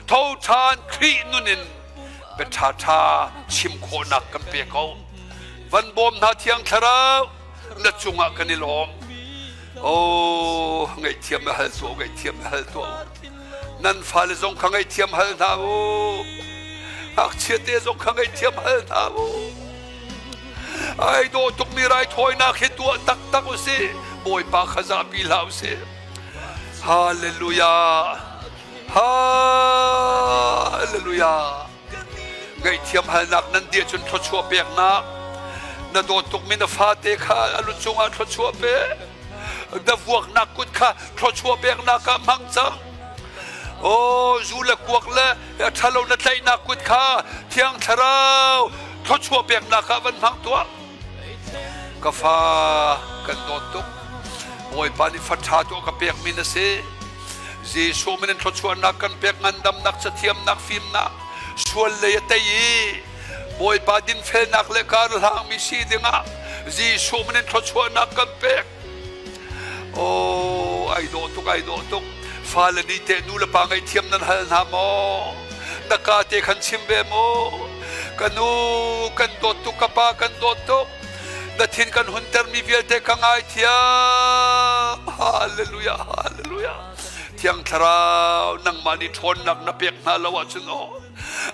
tho ṭhan Khrih nun in bia ṭhaṭha chim khawhnak kan pe ko. Van bawm hna Thiang Thlarau na cungah kan i lawm. Oh, ngaihthiam na hal tuah, ngaihthiam na hal tuah. Nan fale zong kha ngaihthiam hal hna u. Ngakchia te zong kha ngaihthiam hal hna u. Ai dawh tukmi raithawinak hi tuah taktak u si. Bawipa kha zahpi hlah u si. Hallelujah. Hallelujah. Ngaihthiam halnak nan dih cun thluachuah peknak na dawt tukmi na fate kha a lu cungah thluachuah pe. Na vuaknak kut kha thluachuah peknak ah hmang cang. Oh, zu le kuak le a ṭhalo na tlaihnak kut kha Thiang Thlarau thluachuah peknak ah van hmang tuah. Ka fa kan dawt tuk. Bawipa nih fa ṭha tu a ka pekmi na si. Jesuh min in thluachuahnak kan pek ngandamnak cathiamnak fimnak sual lei a tei i Bawipa dinfelnak le kar hlangmi si dingah Jesuh min in thluachuahnak kan pek. Oh, ai dawh tuk, ai dawh tuk. Fale nih teh nu le pa ngaihthiam nan hal hna maw? Na ka te khan chim ve maw? Ka nu kan dawt tuk, ka pa kan dawt tuk. Na thin kan huntermi vialte ka ngaithiam. Hallelujah, hallelujah. Thiang Thlarau, nangmah nih ṭhawnnak na pek hna lo ahcun aw,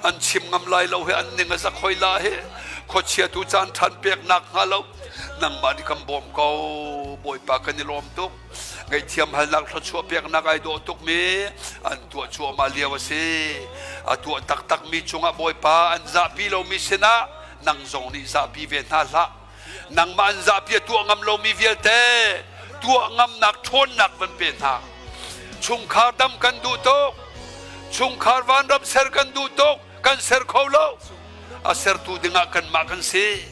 an chim ngam lai lo he, an ning a zak hoi la he, khuachia tu caan ṭhan peknak hnga lo, nangmah nih kan bawm ko. Bawipa kan i lawm tuk. Ngaihthiam halnak thluachuah peknak ai dawh tukmi an tuah cuahmah lio a si. A tuah taktakmi cungah Bawipa an zahpi lomi sinah nang zong nih zahpi ve hna hlah. Nangmah an zahpi a tuah ngam lomi vialte tuah ngamnak ṭhawnnak van pe hna. Chungkhar dam kan duh tuk. Chungkhar vanram ser kan duh tuk. Kan ser kho lo. A sertu dingah kanmah kan si.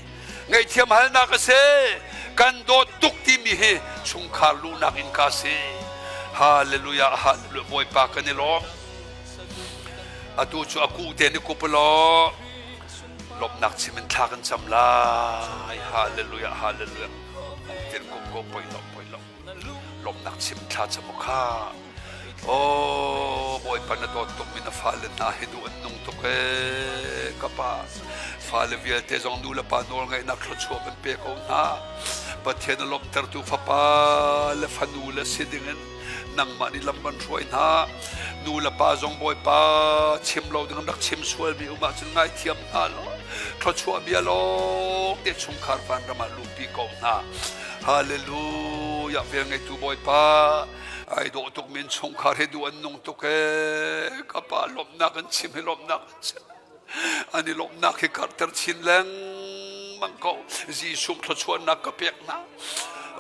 Ngaihthiam halnak a si. Kan dawt tuk timi hi chungkhar luhnak innka si. Hallelujah, hallelujah, Bawipa kan i lawm. Atu cu a kuh te ni kup law lawmhnak chim in thla kan cam lai. Hallelujah, hallelujah. Ten kum ko poi lo, poi lo. Lawmhnak chim thla cam kha. Oh, Bawipa na dawt tuk mi na fale hna hi duh an nung tuk ee ka pa. Fale vialte zong nu le pa nawl ngaihnak thluachuah kan pe ko hna. Pathian a lawmhtertu fapa le fanu le si dingin nangmah nih lam kan hruai hna. Nu le pa zong Bawipa chim lo ding rak chim sualmi um ahcun ngaithiam hna law thluachuah bia lawng te chungkhar vanram ah luhpi ko hna. Hallelujah velngeitu Bawipa ai dawh tuk min chungkhar hi duh an nung tuk ee ka pa lawmhnak an chim hi lawmhnak an chim an i lawmhnak hi karhter chin lengmang ko Jesuh thluachuahnak ka pek hna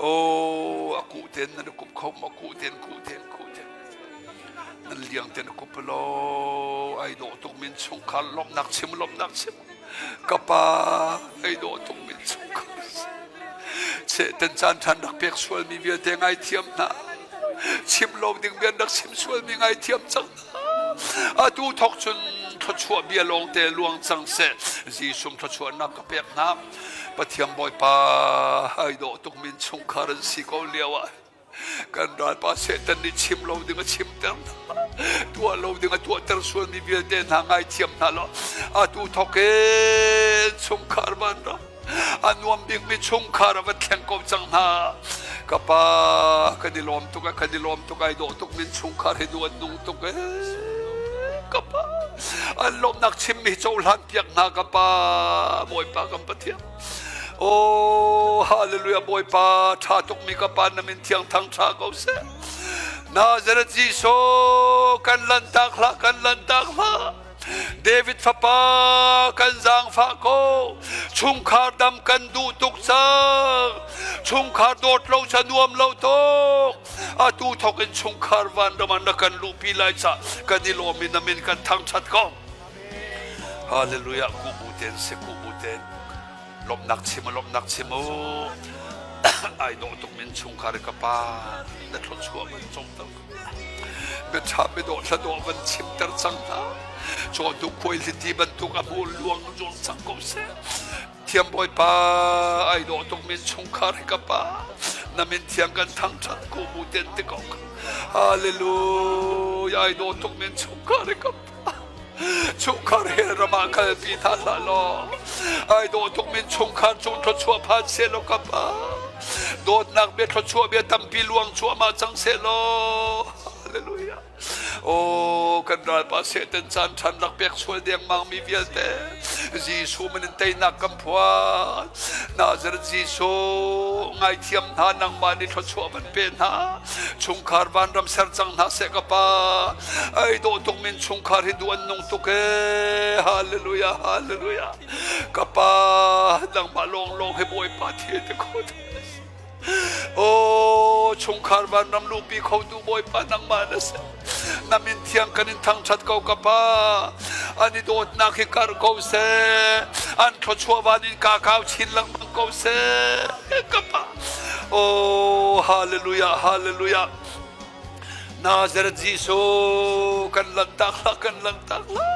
oh a kuh ten nan kup kho ma kuh ten kuh ten kuh ten nan liang ten kup lo ai dawh tuk min chungkhar lawmhnak chim lawmhnak chim ka pa ai dawh tuk min chungkhar Satan caan ṭhan rak pek sualmi vialte ngaithiam hna. Chim lo ding bia rak chim sualmi ngaithiam cang hna. Atu thok cun thluachuah bia lawngte luang cang seh. Jesuh thluachuahnak ka pek hna. Pathian Bawipa ai dawh tuk min chungkhar an si ko lio ah kan ralpa Satan nih chim lo ding a chimter hna tuah lo ding a tuahter sualmi vialte hna ngaithiam hna law atu thok in chungkhar vanram a nuam bikmi chungkhar a va thleng ko cang hna ka pa kan i lawm tuk kan i lawm tuk ai dawh tuk min chungkhar hi duh an nung tuk e ka pa an lawmnak chimmi cohlan piak hna ka pa bawipa kan pathian Oh, hallelujah Bawipa, ṭha tukmi ka pa na min thiang thang ṭha ko seh. Nazareth Jesuh, kan lantak hlah, kan lantak hlah. David fapa, kan zaangfah ko. Chungkhar dam kan duh tuk cang. Chungkhar dawt lo ca nuam lo tuk. Atu thok in chungkhar vanram ah na kan luhpi lai ca kan i lawm i na min kan thangṭhat ko. Hallelujah ku bu ten se ku bu ten lawmhnak chim lawmhnak chim u ai dawh tuk min chungkhar ka pa na thluachuah van congter biaṭha biadawh thladawh van chimter cang hna cawtu khuai hliti bantuk a hmur luang zuang cang ko seh Thiam Bawipa ai dawh tuk min chungkhar hi ka pa na min thiang kan thangṭhat ku mu ten ti ko Hallelujah ai dawh tuk min chungkhar hi ka pa chungkhar he ram ah kalpi hna hlah law ai dawh tuk min chungkhar cung thluachuah phan seh law ka pa dawtnak bia thluachuah bia tampi luang cuahmah cang seh law Hallelujah Aw kan ralpa Satan caan ṭhan rak pek sual dengmang mi vialte Jesuh min in teinak kan phuan Nazareth Jesuh ngaithiam hna nangmah nih thluachuah van pe hna chungkhar vanram ser cang hna seh ka pa ai dawh tuk min chungkhar hi duh an nung tuk ee hallelujah hallelujah ka pa nangmah lawnglawng hi Bawipa thil te kho Oh, chungkhar vanram luhpi khotu Bawipa nangmah na si. Na min thiang kan in thangṭhat ko ka Pa. An i dawtnak hi karh ko seh. An thluachuah van in ka kau chin lengmang ko seh. Ka Pa. Oh, hallelujah, hallelujah. Nazareth Jesuh kan lantak hlah kan lantak hlah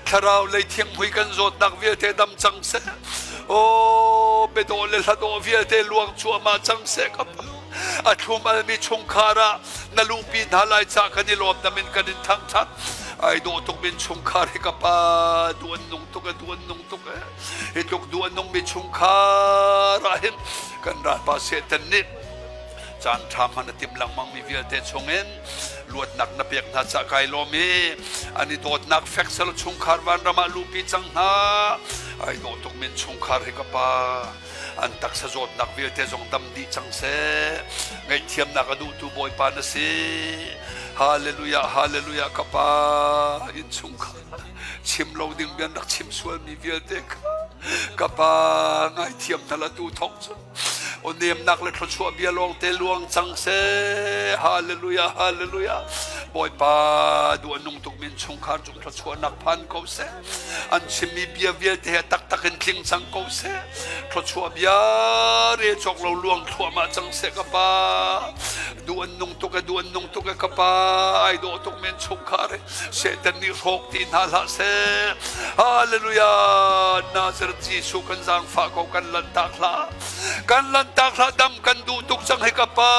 thlarau lei thianghmui kan zawtnak vialte dam cang seh oh biadawh le hladawh vialte luang cuahmah cang seh ka pa a thlum almi chungkhar ah na luhpi hna lai ca kan i lawm na min kan in thangthat ai dawh tuk min chungkhar hi ka pa duh an nung tuk e duh an nung tuk e hi tluk duh an nungmi chungkhar ah hin kan ralpa Satan nih caan ṭha hman a tim lengmang mi vialte chungin luatnak na pek hna ca kai lawm i an i dawtnak fek sel chungkhar vanram ah luhpi cang hna ai dawh tuk min chungkhar hi ka pa an taksa zawtnak vialte zong dam dih cang seh ngaihthiamnak a duhtu bawipa na si hallelujah hallelujah ka pa innchungkhar chim lo ding bian rak chim sualmi vialte kha ka pa ngaithiam hna la tu thawk cu. O nemnak le thluachuah bia lawng te luang cang seh. Hallelujah, hallelujah. Bawipa duh a nung tuk min chungkhar cung thluachuahnak phan ko seh. An chimmi bia vialte he taktak in tling cang ko seh. Thluachuah bia re cawk lo luang thluahmah cang seh ka pa. Duh an nung tuk e, duh an nung tuk e ka pa. Ai dawh tuk men chungkhar e. Satan nih hrawk ti hna hlah seh. Hallelujah. Nazareth Jesuh kan zaangfah ko kan lantak hlah. Kan lantak hlah dam kan duh tuk cang hi ka pa.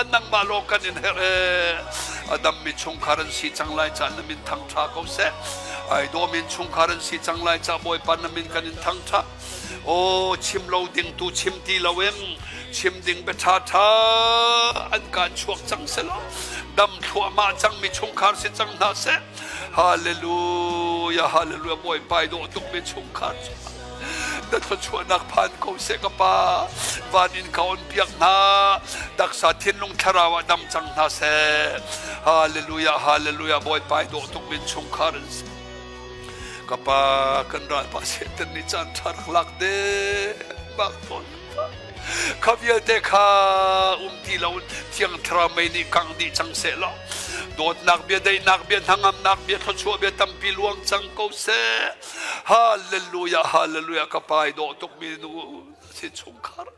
Nangmah lawng kan in herh e. A dammi chungkhar an si cang lai ca na min thangṭha ko seh. Ai dawm in chungkhar an si cang lai ca Bawipa na min kan in thangṭha. Aw chim lo ding tu chim ti lo in chim ding bia ṭha ṭha an kaan chuak cang selaw dam thluahmah cangmi chungkhar si cang hna seh. Hallelujah, hallelujah, Bawipa i dawh tukmi chungkhar cu na thluachuahnak phan ko seh ka pa. Van in ka on piak hna, taksa thinlung thlarau ah dam cang hna seh. Hallelujah, hallelujah, Bawipa i dawh tukmi chungkhar an si. Ka pa kan ralpa Satan nih caan ṭha rak lak de bak tawn kha vialte kha um ti lo thiang thlarau mei nih kang dih cang seh law dawtnak bia daihnak bia hnangamnak bia thluachuah bia tampi luang cang ko seh hallelujah hallelujah ka pa i dawh tuk mi nu si chungkhar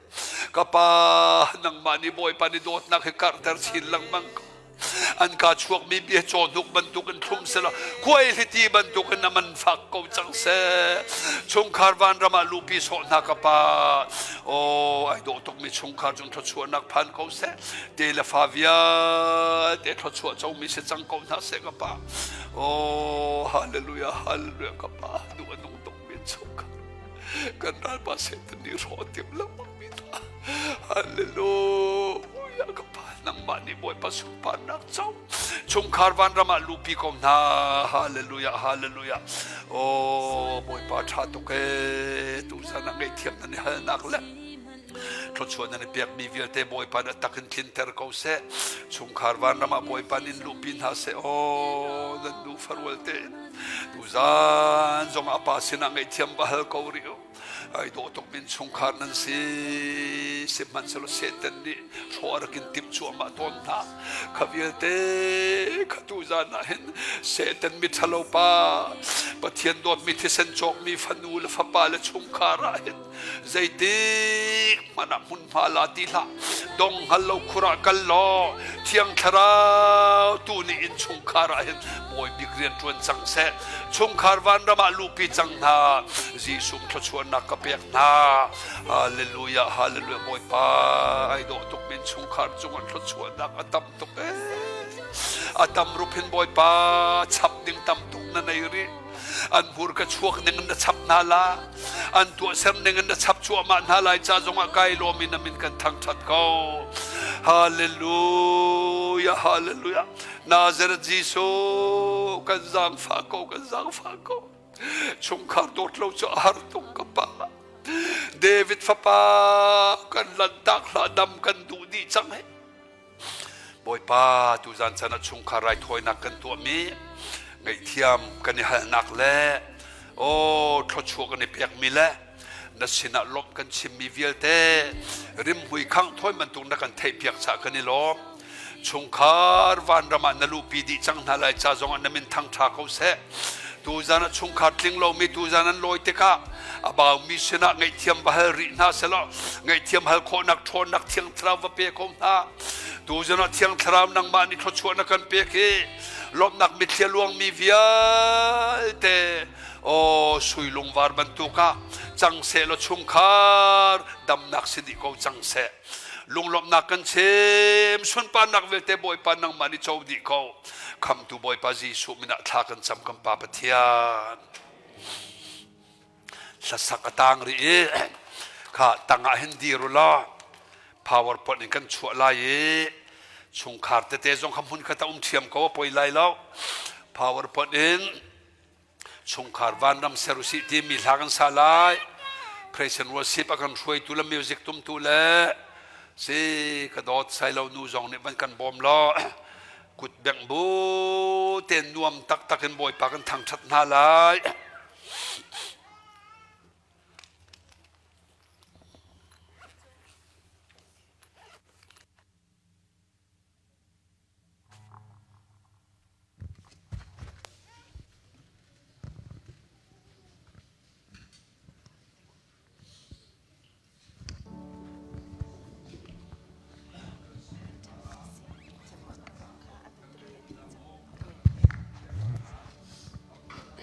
ka pa nangmah nih bawipa nih dawtnak hi karhter chin lengmang ko an ka chuakmi bia cawhnuk bantuk in thlum selaw khuaihliti bantuk in a man fak ko cang seh chungkhar vanram ah lupi sawh hna ka pa aw ai dawh tukmi chungkhar cung thluachuahnak phan ko seh te le fa vialte thluachuah comi si cang ko hna seh ka pa aw hallelujah hallelujah ka pa duh a nung tukmi chungkhar kan ralpa Satan nih hrawh tim lengmang mi hna hallelujah ka pa nangmah nih Bawipa sunparnak co chungkhar vanram ah lupi ko hna hallelujah hallelujah oh Bawipa tha tuk e tu zan ah ngaihthiam nan i halnak le thluachuah nan i pekmi vialte Bawipa na tak in tlinter ko seh chungkhar vanram ah Bawipa nin luhpi hna seh oh nan nu farual te tuzan zong ah pa sinah ngaihthiam va hal ko rih u ai dawh tuk min chungkhar nan si sihmanhsehlaw Satan nih hrawh a rak in timh cuahmah tawn hna kha vialte kha tuzan ah hin Satan miṭhalo pa Pathian dawtmi thisen cawkmi fanu le fapa le chungkhar ah hin zeitik hmanh ah hmunhma la ti hlah dong hngal lo khur ah kal law thiang thlarau tu nih inn chungkhar ah hin bawi bik rian ṭuan cang seh chungkhar vanram ah luhpi cang hna Jesuh thluachuahnak ka pek hna hallelujah hallelujah bawipa ai dawh tuk min chungkhar cung ah thluachuahnak a tam tuk ee a tam rup hin bawipa chap ding tam tuk na nei rih an hmur ka chuak ning in na chap hna la an tuahser ning in na chap cuahmah hna lai ca zongah kai lawm in amin kan thangṭhat ko hallelujah hallelujah Nazareth Jesuh kan zaangfah ko kan zaangfah ko chungkhar dawt lo cu a har tuk ka pa David fapa kan lantak hlah dam kan duh dih cang he Bawipa tuzan chan ah chungkhar raithawinak kan tuahmi ngaihthiam kan i halnak le aw thluachuah kan i pekmi le na sinah lawmh kan chimmi vialte rimhmui khangh thawi bantuk na kan theihpiak caah kan i lawm chungkhar vanram ah na luhpi dih cang hna lai ca zongah na min thangṭha ko seh tuzan ah chungkhar tling lomi tuzan an lawi tikah a baumi sinah ngaihthiam va hal rih hna selaw ngaihthiam hal khawhnak ṭhawnnak thiang thlarau va pe ko hna tuzan ah thiang thlarau nangmah nih thluachuah na kan pek i lawmhnak mitthli a luangmi vialte aw sui lungvar bantuk ah cang seh law chungkhar damnak si dih ko cang seh lunglawmhnak kan chim sunparnak vialte Bawipa nangmah nih co dih ko khamtu Bawipa Jesuh min ah thla kan cam kan Pa Pathian hlasak a tang rih i kha tangah hin dir u law powerpoint in kan chuah lai i chungkhar tete zong kha hmun khat a um ṭhiam ko a poi lai lo powerpoint in chungkhar vanram ser usih timi hla kan sa lai praise and worship a kan hruaitu le music tumtu le si ka dawt sai lo nu zong nih van kan bawm law kut bengh bu ten nuam taktak in bawipa kan thangṭhat hna lai.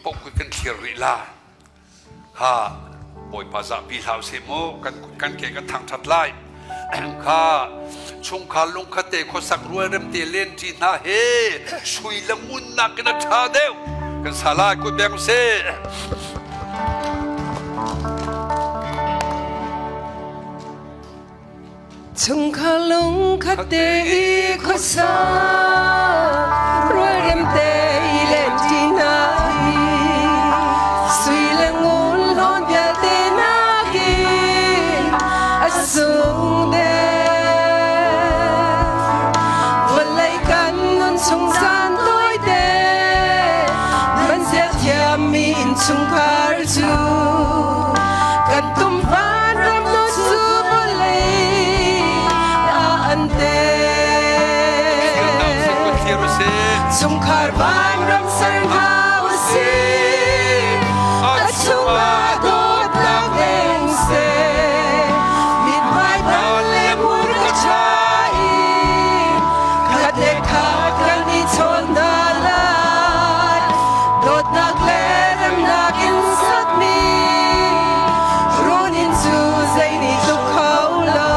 paoh kut kan thlir rih la. Kha Bawipa zahpi hlah usih mu, kan kut kan ke kan thangṭhat lai. Kha chungkhar lungkhat te khuasak rualrem te len ṭi hna he sui le ngun nakin a ṭha deuh. Kan sa lai kut beng usih. Chungkhar lungkhat te i khuasa rualrem te i lenṭi hna hi sui le ngun hlawn vialte nakin a sung deuh. Vawlei kan nun chung caan tawite man zia thiammi innchungkhar cu kan tum vanram nu cu vawlei ah an te. Chungkhar vanram ser hna usih, a chungah dawtnak deng seh. Mithmai dang le hmurka ṭha in khat le khat kan i chawn hna lai. Dawtnak le remnak in sakmi run inn cu zei nih tluk kho lo.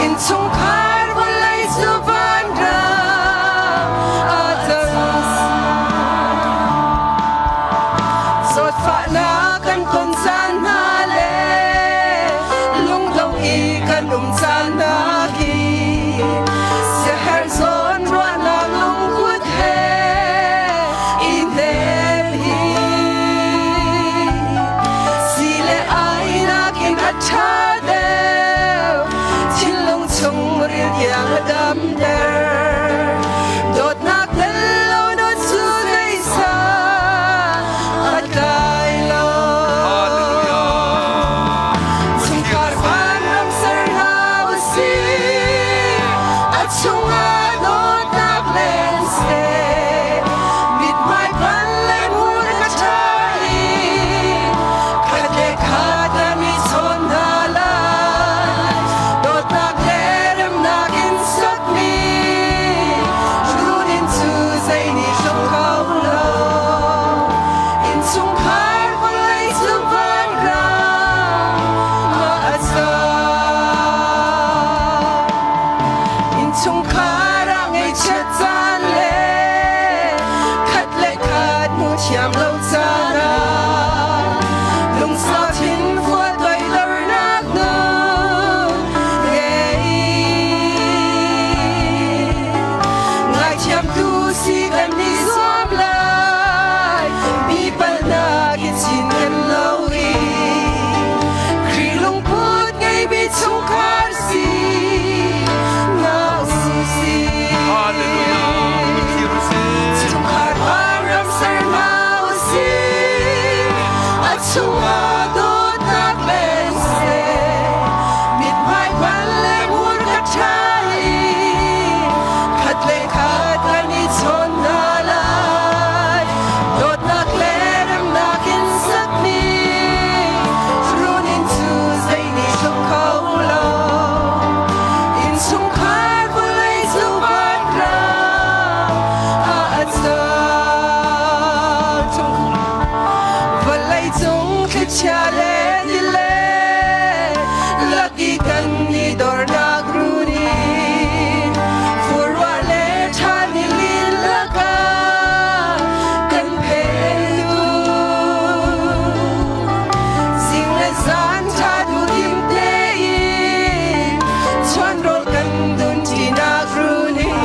Innchungkhar vawlei cu vanram a cang. Zawtfahnak kan ton caan hna le lungdong i kan um caan hna khi siaherh zawn ruahnak lungput he i hnem hi si le ai nakin a ṭha deuh thinlung chung ril tiang a damter dawtnak tel lo nun cu zeisa a tlai lo. Chungkhar vanram ser hna usih, a chungah dawtnak len seh. Mithmai phan le hmur ka ṭha i khat le khat kan i chawn hna lai. Dawtnak le remnak in sakmi run inn cu zei nih tluk kho lo. Innchungkhar vawlei cu vanram ah a cang. Innchungkhar ah ngaihchiat caan le khat le khat hmu thiam lo caan ah lungsau thinfual toidornak nun ngei. Ngaithiamtu si kan i zuam lai, mi palhnak i cin kan lo i Khrih lungput ngeimi chungkhar si hna usih. Chungkhar ram ser hna usih, a chungah dawtnak len seh. Mithmai hman le hmurka ṭha i khat le khat kan i chawn hna lai. Dawtnak le remnak in sakmi run inn cu zei nih tluk kho lo. Innchungkhar vawlei cu vanram ah a cang. Vawlei cung thlichia le ni le laki kan i dornak run in furruah le ṭha ni lin lakah kan phentu. Zing le zan ṭha duhdim tein chuanrawl kan dun ṭinak run in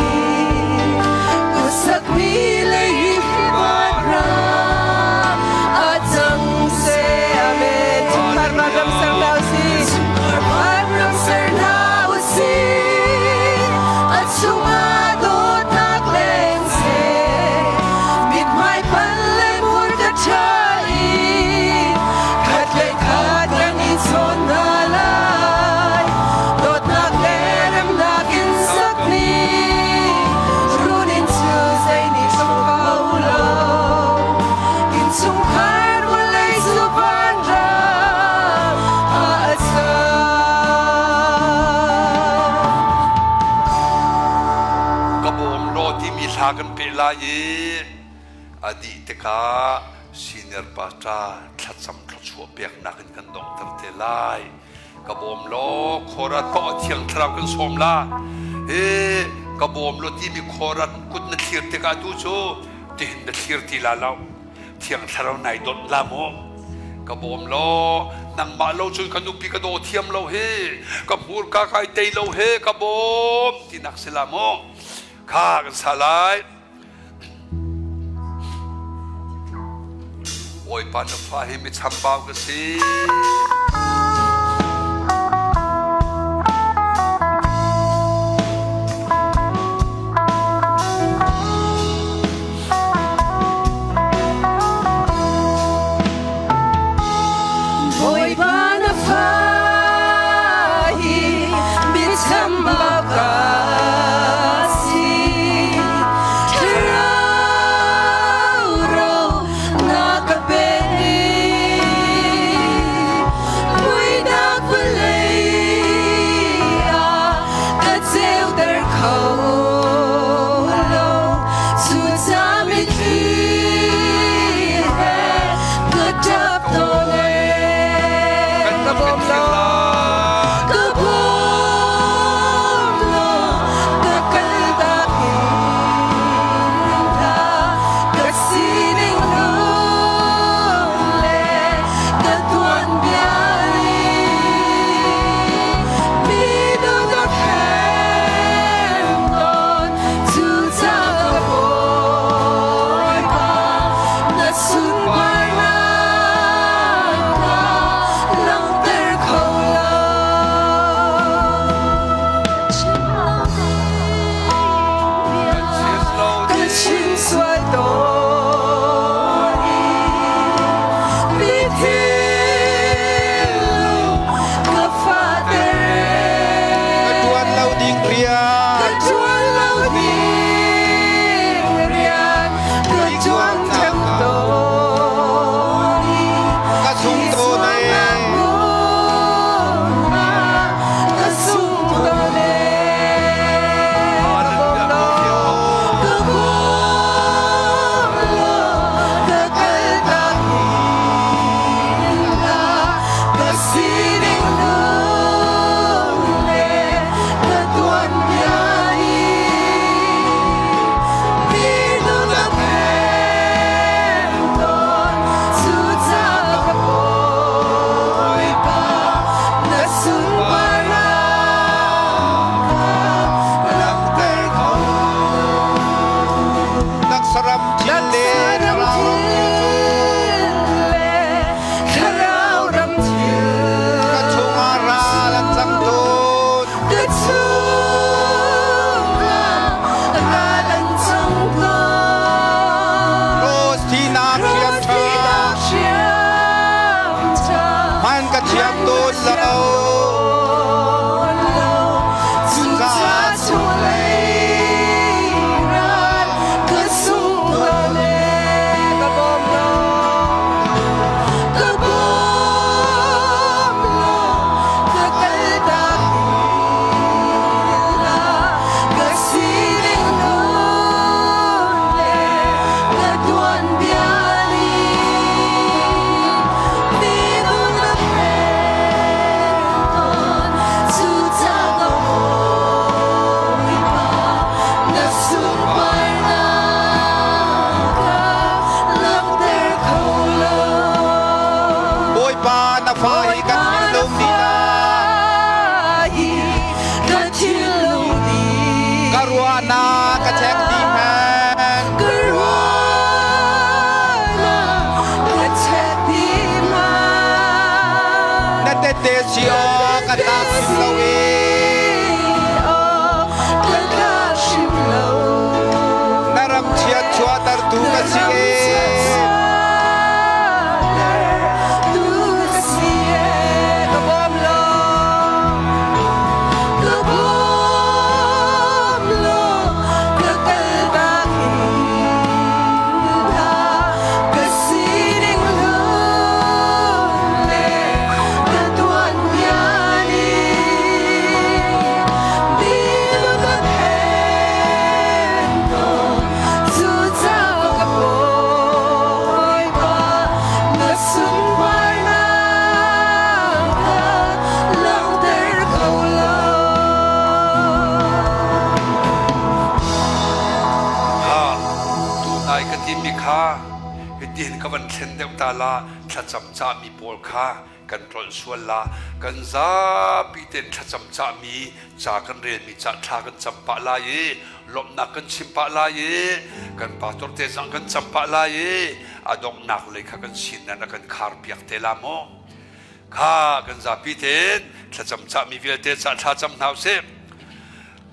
kusakmi lei ram a cang seh. Amen. Chungkhar vanram ser hna usih. Vanram ser hna usih. A chungah dawtnak leng seh. Mithmai pal le hmurka ṭha i khat le khat kan i chawn hna lai. Dawtnak le remnak in sakmi run inn cu zei nih tluk kho lo. Innchungkhar vawlei cu vanram ah a cang. Ka bawm law timi hla kan peh lai i. A dih tikah senior pastor thlacam thluachuah peknak in kan donghter te lai. Ka bawm law khora to thiang thlarau kan sawm la. He ka bawm law timi khora kut na thlir tikah tu cu tihin na thlir ti la lo. Thiang thlarau nai dot la mu. Ka bawm law nangmah lo cun ka nupi ka daw thiam lo hi ka hmurka kai tei lo he ka bawm tinak si la mu. Kha kan sa lai. Bawipa na fa hi mi chambau ka si. Bawipa na fa hi mi chambau ka si. Thlarau ro na ka pe. Muinak vawlei ah ka ceuter kho lo. Cuca mitthli he ka ṭap tawn ee. Ka bawm law, ka bawm law, ka kaltak in hlah. Ka sining lung le ka tuanbia nih mi dawtnak hem tawn. Cucaah ka Bawipa, na sunparnak kha langhter kho lo. Ka chim sual tawn i mi thinlung ka fahter. Ka ṭuan lo ding rian. Ka ṭuan lo ding rian ka ṭuan theng tawn i Ka sung tawn ee. Ka sung tawn ee. Ka bawm law ka kaltak hin hlah. Ka sining lung le ka tuanbia hi mi nunnak hem tawn. Cucaah ka Bawipa, na sunparnak kha langhter ko. Nak saram thil le thlarau ram thil cu Thlarau ram thil ka chungah ral an cang tawn. Ka chungah ral an cang tawn. Cross thinak hriam Cross ṭha thinak hriam ṭha hman ka thiam tawn lo. Cucaah chunglei ral ka sung tawn ee. Ka bawm law, ka bawm law, ka kaltak hin hlah. Ka sining nun le ka tuanbia nih mi nun a pek tawn. Cucaah ka Bawipa, na sunparnak kha langhter kho lo. Bawipa na fa hi ka thinlung nih na Ka thinlung nih ka ruahnak ka check dih hmanh. Ka ruahnak ka check dih hmanh. Na tette si awk a tlak hrim lo i Ka tlak hrim lo. na ram chiat chuahtertu ka si ee. Tu ka si ee. Ka bawm law, ka bawm law, ka kaltak hin hlah. Ka sining lung le ka tuanbia nih mi ka phen tawn. Cucaah ka Bawipa, Kan thlen deuh ta la, thlacam cahmi pawl kha kan tlolh sual la. Kan zapi tein thlacam cahmi ca kan relmi ca thla kan cam pah lai i lawmhnak kan chim pah lai i kan pastor te zong kan cam pah lai i a donghnak lei kha kan sin nan a kan khar piak te la maw? Kha kan zapi tein thlacam cahmi vialte ca thla cam hna usih.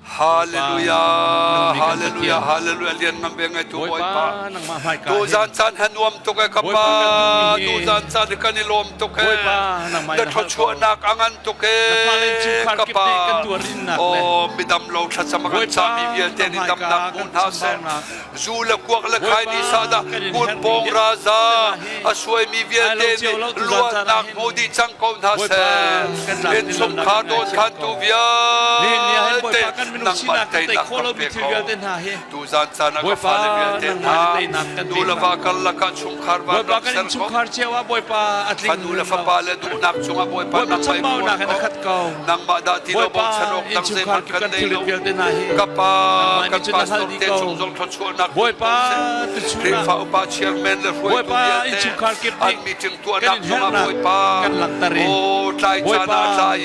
Hallelujah, Hallelujah, Hallelujah, lian ngan ve ngai tu Bawipa. Tu zan caan ha nuam tuk e ka pa. Tu zan caan kan i lawm tuk e. Na thluachuahnak a ngan tuk e ka pa. Oh, midam lo thlacam a kan cahmi vialte nih damnak hmu hna seh. Zu le kuak le khai ni sada kun pawng raza a suaimi vialte nih luatnak hmu dih cang ko hna seh. Innchungkhar dawnkhantu vialte nangmah teinak kan pe ko. Tuzan caan ah ka fale vialte hna nu le va karlak ah chungkhar vanram ser ko. Fanu le fapa le duhnak cungah Bawipa nangmah i phuan ko. Nangmah dah ti lo bochan awk dang zeihmanh kan nei lo. Ka pa kan pastor te chung zong thluachuahnak Bawipa Khrihfa upa chairman le hruaitu vialte an meeting tuahnak zongah Bawipa aw tlai caan ah tlai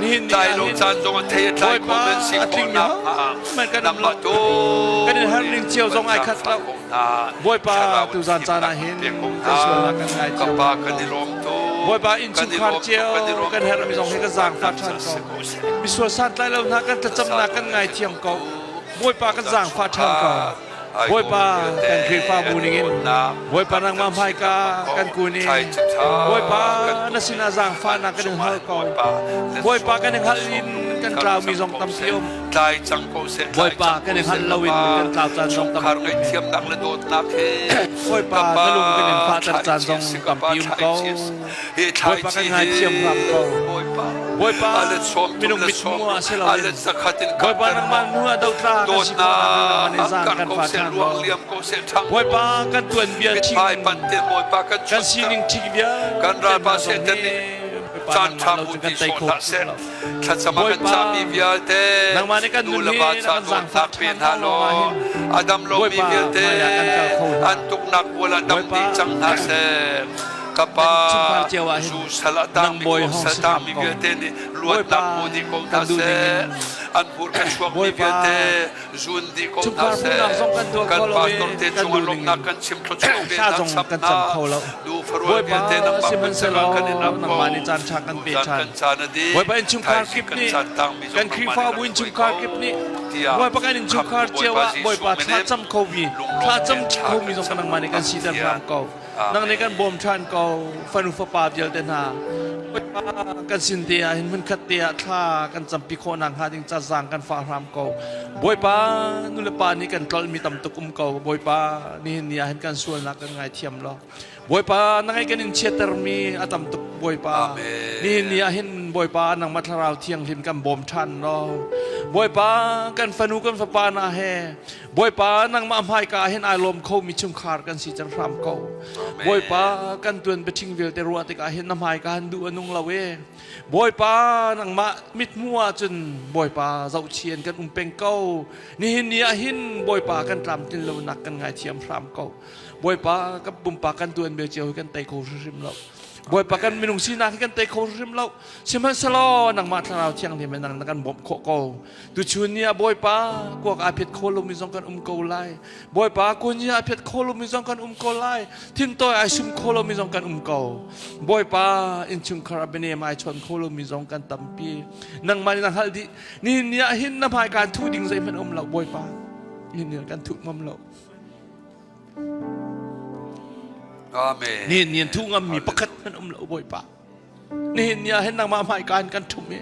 i tlai lo caan zong a thei a tlai kho men si khawhnak hnga nangmah tu kan in har ning cio zong ai khat lo Bawipa tuzan caan ah hin kan sualnak kan ngai cio pa kan i lawm tu Bawipa innchungkhar cio kan herhmi zong hi kan zaangfah ṭhan ko misual santlai lo hna kan thlacamnak kan ngaithiam ko Bawipa kan zaangfah ṭhan ko Bawipa kan Khrihfabu ningin Bawipa nangmah hmaika kan kun i Bawipa na sinah zaangfahnak kan in hal ko Bawipa kan i hngalh in kan tlaumi zong tampi um tlai cang ko seh Bawipa kan i hngalh lo in kan tlau caan zong tampi ngaihthiamnak le dawtnak he Bawipa na lung kan in fahter caan zong tampi um ko Bawipa kan ngaithiam hram ko Bawipa minung mit hmuh ah si loin Bawipa nangmah hnu ah dotla kan si khawhnak ding nangmah nih zaang kan fah ṭhan ko Bawipa kan tuanbia ṭhing kan sining ṭhing vialte kan ralpa Satan nih caan ṭha hmu ti sawh hlah seh thlacam ah kan cahmi vialte nu le va ca dawtnak pe hna law a dam lomi vialte an tuknak bual ah dam dih cang hna seh ka pa zu sal a tangmi sal tangmi vialte nih luatnak hmu dih ko hna seh an hmur ka chuakmi vialte zun dih ko hna seh kan pastor te cungah lawmhnak kan chim thluachuah pe hna chap hna nu farual vialte nangmah phun kan in ap ko kan caan a dih Bawipa innchungkhar kip nih kan Khrihfabu innchungkhar kip nih Bawipa kan innchungkhar cio ah Bawipa thlacam kho mi thlacam kho mi zong nangmah nih kan siter hram ko nang nih kan bawm ṭhan ko fanu fapa vialte hna Bawipa kan sin te ah hin hmunkhat te ah thla kan campi khawh nak hnga ding ca zaang kan fah hram ko Bawipa nu le pa nih kan tlolh mi tam tuk um ko Bawipa nihin ni ah hin kan sualnak kan ngaithiam law Bawipa na ngai kan in chiattermi a tam tuk Bawipa. Nihin ni ah hin Bawipa nangmah thlarau thianghlim kan bawm ṭhan law Bawipa kan fanu kan fapa na he Bawipa nangmah hmaika ah hin ai lawm khomi chungkhar kan si cang hram ko. Bawipa kan tuan biaṭhing vialte ruah tikah hin na hmaika han duh a nung lo e. Bawipa nangmah mithmuh ah cun Bawipa zohchian kan um peng ko. Nihin ni ah hin Bawipa kan tlamtlin lonak kan ngaithiam hram ko. Bawipa kan pumpak kan tuan bia cio hi kan tei kho hrimhrim lo. Bawipa kan minung sinak hi kan tei kho hrimhrim lo. Sihmanhsehlaw nangmah thlarau thianghlim in nang na kan bawmh khawh ko. Tuchun ni ah Bawipa kuak aa phiat kho lomi zong kan um ko lai. Bawipa kun hi aa phiat kho lomi zong kan um ko lai. Thintawi ai sum kho lomi zong kan um ko. Bawipa innchungkhar a bianem ai chawn kho lomi zong kan tampi. Nangmah nih na hngalh dih. Nihin ni ah hin na hmai kaan thuh ding zeihmanh um lo Bawipa. Nihin ni ah kan thuh ngam lo. Amen. Nihin ni an thu ngammi pakhat hmanh um lo Bawipa. Nihin ni ah hin nangmah hmaika in kan ṭhum i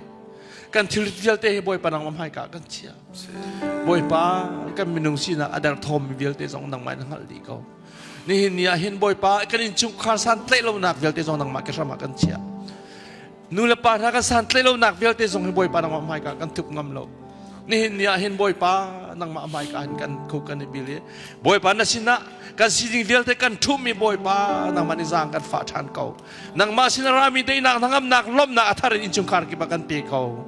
kan thil vialte hi Bawipa nangmah hmaika kan chia. Bawipa kan minung sinak a derthawmmi vialte zong nangmah in hngalh dih ko. Nihin ni ah hin Bawipa kan innchungkhar santlaih lonak vialte zong nangmah ke hram ah kan chiah. Nu le pa hna kan santlaih lonak vialte zong hi Bawipa nangmah hmaika kan thup ngam lo. Nihin ni ah hin Bawipa nangmah hmaika hin kan kho kan i bil i Bawipa na sinah kan sining vialte kan ṭhummi Bawipa nangmah nih zaang kan fah ṭhan ko. Nangmah sin a rami daihnak hnangamnak lawmhnak a thar in innchungkhar kip ah kan pe ko.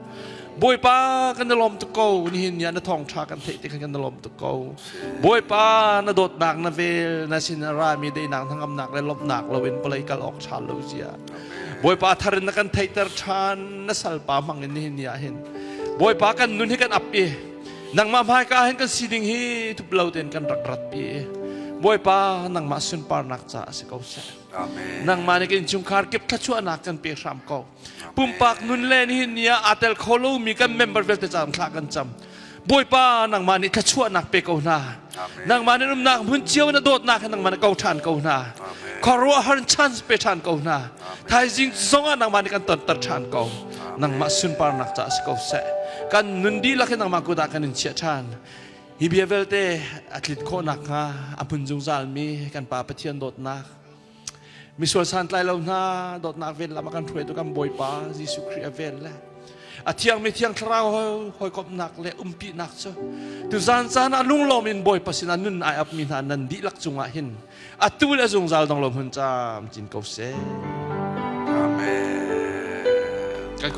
Bawipa kan i lawm tuk ko. Nihin ni ah na thawngṭha kan theih ti khan kan i lawm tuk ko. Bawipa na dawtnak na vel na sin a rami deinak hnangamnak le lawmhnak loin vawlei kal awk ṭha lo zia. Bawipa thar in na kan theihter ṭhan na salpa hmang in nihin ni ah hin. Bawipa kan nun hi kan ap i nangmah hmaika hin kan sining hi thup lo tein kan rak rat pi i Bawipa nangmah sunparnak caah si ko seh. Nangmah nih kan innchungkhar kip thluachuahnak kan pe hram ko. Pumpak nun le nihin ni ah aa tel kho lomi kan member vialte caah thla kan cam. Bawipa nangmah nih thluachuahnak pe ko hna. Nangmah nih umnak hmun cio na dawtnak he nangmah nih ko ṭhan ko hna. Khuaruahhar chance pe ṭhan ko hna. Thaizing zongah nangmah nih kan tonter ṭhan ko. Nangmah sunparnak caah si ko seh. Kan nun dihlak hi nangmah kut ah kan in chiah ṭhan. Hi bia vialte a tlit khawh nakhnga a hmun zungzalmi kan Pa Pathian dawtnak misual santlai lo hna dawtnak vel lam a kan hruaitu kan Bawipa Jesuh Khrih a vel le a thiangmi thiang thlarau hawikomhnak le umpinak cu tuzan caan ah lunglawm in Bawipa sinah nun ai apmi hna nan dihlak cungah hin atu le zungzal dong lo hmun cam cin ko seh. Amen.